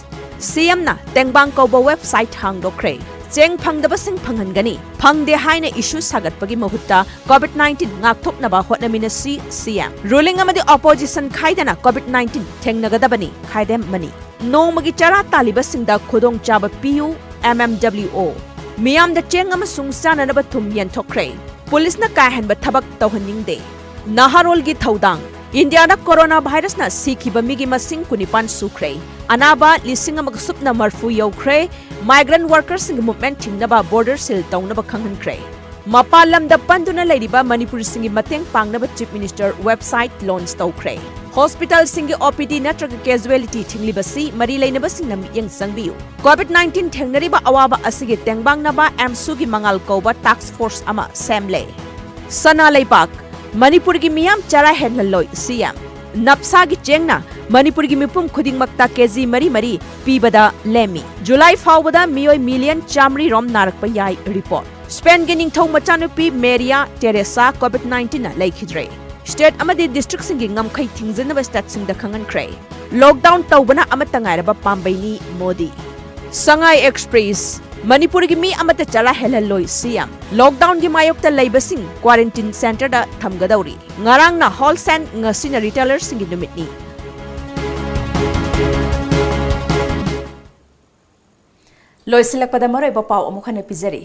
CMꯅ ꯇꯦꯡꯕꯥꯡ ꯀꯧꯕ website ꯍꯥꯡꯗꯣꯛꯈ꯭ꯔꯦ꯫ ꯆꯦꯡ ꯐꯪꯗꯕꯁꯤꯡ ꯐꯪꯍꯟꯒꯅꯤ, ꯐꯪꯗꯦ ꯍꯥꯏꯅ issue ꯁꯥꯒꯠꯄꯒꯤ ꯃꯍꯨꯠꯇ COVID nineteen ꯉꯥꯛꯊꯣꯛꯅꯕ ꯍꯣꯠꯅꯃꯤꯟꯅꯁꯤ, CM꯫ Ruling ꯑꯃꯗꯤ opposition ꯈꯥꯏꯗꯅ COVID nineteen ꯊꯦꯡꯅꯒꯗꯕꯅꯤ, ꯈꯥꯏꯗꯦꯝ ꯃꯅꯤ꯫ ꯅꯣꯡꯃꯒꯤ ꯆꯔꯥ ꯇꯥꯜꯂꯤꯕꯁꯤꯡꯗ ꯈꯨꯗꯣꯡꯆꯥꯕ ꯄꯤꯌꯨ, MMWO꯫ ꯃꯤꯌꯥꯝꯗ ꯆꯦꯡ ꯑꯃꯁꯨꯡ ꯆꯥꯅꯅꯕ ꯊꯨꯝ ꯌꯦꯟꯊꯣꯛꯈ꯭ꯔꯦ꯫ ꯄꯨꯂꯤꯁꯅ ꯀꯥꯏꯍꯟꯕ ꯊꯕꯛ ꯇꯧꯍꯟꯅꯤꯡꯗꯦ꯫ ꯅꯍꯥꯔꯣꯜꯒꯤ ꯊꯧꯗꯥꯡ꯫ ꯏꯟꯗꯤꯌꯥꯗ ꯀꯣꯔꯣꯅꯥ ꯚꯥꯏꯔꯁꯅ ꯁꯤꯈꯤꯕ ꯃꯤꯒꯤ ꯃꯁꯤꯡ ꯀꯨꯟꯅꯤꯄꯥꯟ ꯁꯨꯈ꯭ꯔꯦ꯫ ꯑꯅꯥꯕ ꯂꯤꯁꯤꯡ ꯑꯃꯒ ꯁꯨꯞꯅ ꯃꯔꯤꯐꯨ ꯌꯧꯈ꯭ꯔꯦ꯫ Migrant workersꯁꯤꯡꯒꯤ movement ꯊꯤꯡꯅꯕ border seal ꯇꯧꯅꯕ ꯈꯪꯍꯟꯈ꯭ꯔꯦ꯫ ꯃꯄꯥꯟ ꯂꯝꯗ ꯄꯟꯗꯨꯅ ꯂꯩꯔꯤꯕ ꯃꯅꯤꯄꯨꯔꯤꯁꯤꯡꯒꯤ ꯃꯇꯦꯡ ꯄꯥꯡꯅꯕ Chief Minister website launch ꯇꯧꯈ꯭ꯔꯦ꯫ Hospitalꯁꯤꯡꯒꯤ OPD ꯅꯠꯇ꯭ꯔꯒ casualty ꯊꯤꯡꯂꯤꯕꯁꯤ ꯃꯔꯤ ꯂꯩꯅꯕꯁꯤꯡꯅ ꯃꯤꯠꯌꯦꯡ ꯆꯪꯕꯤꯌꯨ꯫ COVID nineteen ꯊꯦꯡꯅꯔꯤꯕ ꯑꯋꯥꯕ ꯑꯁꯤꯒꯤ ꯇꯦꯡꯕꯥꯡꯅꯕ AMSUꯒꯤ ꯃꯉꯥꯜ ꯀꯧꯕ task force ꯑꯃ ꯁꯦꯝꯂꯦ꯫ ꯁꯅꯥ ꯂꯩꯕꯥꯛ꯫ ꯃꯅꯤꯄꯨꯔꯒꯤ ꯃꯤꯌꯥꯝ ꯆꯔꯥ ꯍꯦꯟꯍꯜꯂꯣꯏ, CM꯫ ꯅꯞꯁꯥꯒꯤ ꯆꯦꯡꯅ ꯃꯅꯤꯄꯨꯔꯒꯤ ꯃꯤꯄꯨꯝ ꯈꯨꯗꯤꯡꯃꯛꯇ ꯀꯦꯖꯤ ꯃꯔꯤ ꯃꯔꯤ ꯄꯤꯕꯗ ꯂꯦꯝꯃꯤ꯫ ꯖꯨꯂꯥꯏ ꯐꯥꯎꯕꯗ ꯃꯤꯑꯣꯏ ꯃꯤꯂꯤꯌꯟ ꯆꯥꯃꯔꯤ ꯔꯣꯝ ꯅꯥꯔꯛꯄ ꯌꯥꯏ꯫ ꯔꯤꯄꯣꯔꯠ꯫ ꯁ꯭ꯄꯦꯟꯒꯤ ꯅꯤꯡꯊꯧ ꯃꯆꯥꯅꯨꯄꯤ ꯃꯦꯔꯤꯌꯥ ꯇꯦꯔꯦꯁꯥ COVID nineteenꯅ ꯂꯩꯈꯤꯗ꯭ꯔꯦ꯫ ꯁ꯭ꯇꯦꯠ ꯑꯃꯗꯤ ꯗꯤꯁꯇ꯭ꯔꯤꯛꯁꯤꯡꯒꯤ ꯉꯝꯈꯩ ꯊꯤꯡꯖꯤꯟꯅꯕ ꯁ꯭ꯇꯦꯠꯁꯤꯡꯗ ꯈꯪꯍꯟꯈ꯭ꯔꯦ꯫ ꯂꯣꯛꯗꯥꯎꯟ ꯇꯧꯕꯅ ꯑꯃꯠꯇ ꯉꯥꯏꯔꯕ ꯄꯥꯝꯕꯩꯅꯤ ꯃꯣꯗꯤ꯫ ꯁꯉꯥꯏ ꯑꯦꯛꯁꯄ꯭ꯔꯦꯁ꯫ ꯃꯅꯤꯄꯨꯔꯒꯤ ꯃꯤ ꯑꯃꯠꯇ ꯆꯔꯥ ꯍꯦꯜꯍꯜꯂꯣꯏ CM꯫ ꯂꯣꯛꯗꯥꯎꯟꯒꯤ ꯃꯥꯌꯣꯛꯇ ꯂꯩꯕꯁꯤꯡ ꯀ꯭ꯋꯥꯔꯦꯟꯇꯤꯟ ꯁꯦꯟꯇꯔꯗ ꯊꯝꯒꯗꯧꯔꯤ꯫ ꯉꯔꯥꯡꯅ ꯍꯣꯜꯁꯦꯜ, ꯉꯁꯤꯅ ꯔꯤꯇꯦꯂꯔꯁꯤꯡꯒꯤ ꯅꯨꯃꯤꯠꯅꯤ꯫ ꯂꯣꯏꯁꯤꯜꯂꯛꯄꯗ ꯃꯔꯨꯑꯣꯏꯕ ꯄꯥꯎ ꯑꯃꯨꯛ ꯍꯟꯅ ꯄꯤꯖꯔꯤ꯫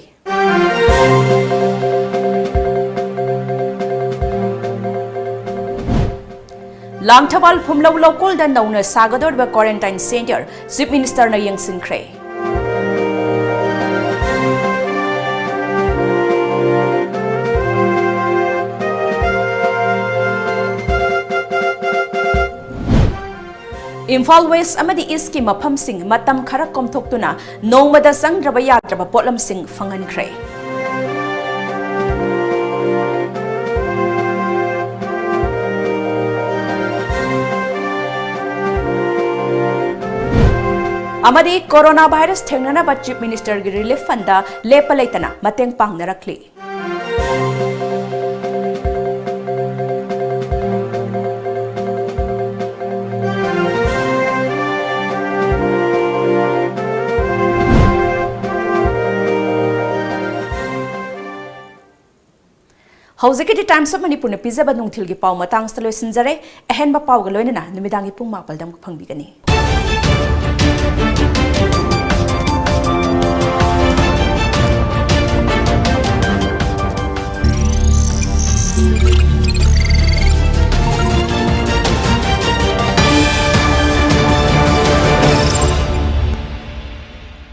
ꯂꯥꯡꯊꯕꯥꯜ ꯐꯨꯝꯂꯧ ꯂꯧꯀꯣꯜꯗ ꯅꯧꯅ ꯁꯥꯒꯗꯧꯔꯤꯕ ꯀ꯭ꯋꯥꯔꯦꯟꯇꯥꯏꯟ ꯁꯦꯟꯇꯔ ꯆꯤꯐ ꯃꯤꯅꯤꯁꯇꯔꯅ ꯌꯦꯡꯁꯤꯟꯈ꯭ꯔꯦ꯫ ꯏꯝꯐꯥꯜ ꯋꯦꯁ ꯑꯃꯗꯤ ꯏꯁꯀꯤ ꯃꯐꯝꯁꯤꯡ ꯃꯇꯝ ꯈꯔ ꯀꯣꯝꯊꯣꯛꯇꯨꯅ ꯅꯣꯡꯃꯗ ꯆꯪꯗ꯭ꯔꯕ ꯌꯥꯗ꯭ꯔꯕ ꯄꯣꯠꯂꯝꯁꯤꯡ ꯐꯪꯍꯟꯈ꯭ꯔꯦ꯫ ꯑꯃꯗꯤ ꯀꯣꯔꯣꯅꯥ ꯚꯥꯏꯔꯁ ꯊꯦꯡꯅꯅꯕ ꯆꯤꯐ ꯃꯤꯅꯤꯁꯇꯔꯒꯤ ꯔꯤꯂꯤꯐ ꯐꯟꯗ ꯂꯦꯞꯄ ꯂꯩꯇꯅ ꯃꯇꯦꯡ ꯄꯥꯡꯅꯔꯛꯂꯤ꯫ ꯍꯧꯖꯤꯛꯀꯤꯗꯤ Times of Manipurꯅ ꯄꯤꯖꯕ ꯅꯨꯡꯊꯤꯜꯒꯤ ꯄꯥꯎ ꯃꯇꯥꯡꯁꯤꯗ ꯂꯣꯏꯁꯤꯟꯖꯔꯦ꯫ ꯑꯍꯦꯟꯕ ꯄꯥꯎꯒ ꯂꯣꯏꯅꯅ ꯅꯨꯃꯤꯗꯥꯡꯒꯤ ꯄꯨꯡ ꯃꯥꯄꯜꯗ ꯑꯃꯨꯛ ꯐꯪꯕꯤꯒꯅꯤ꯫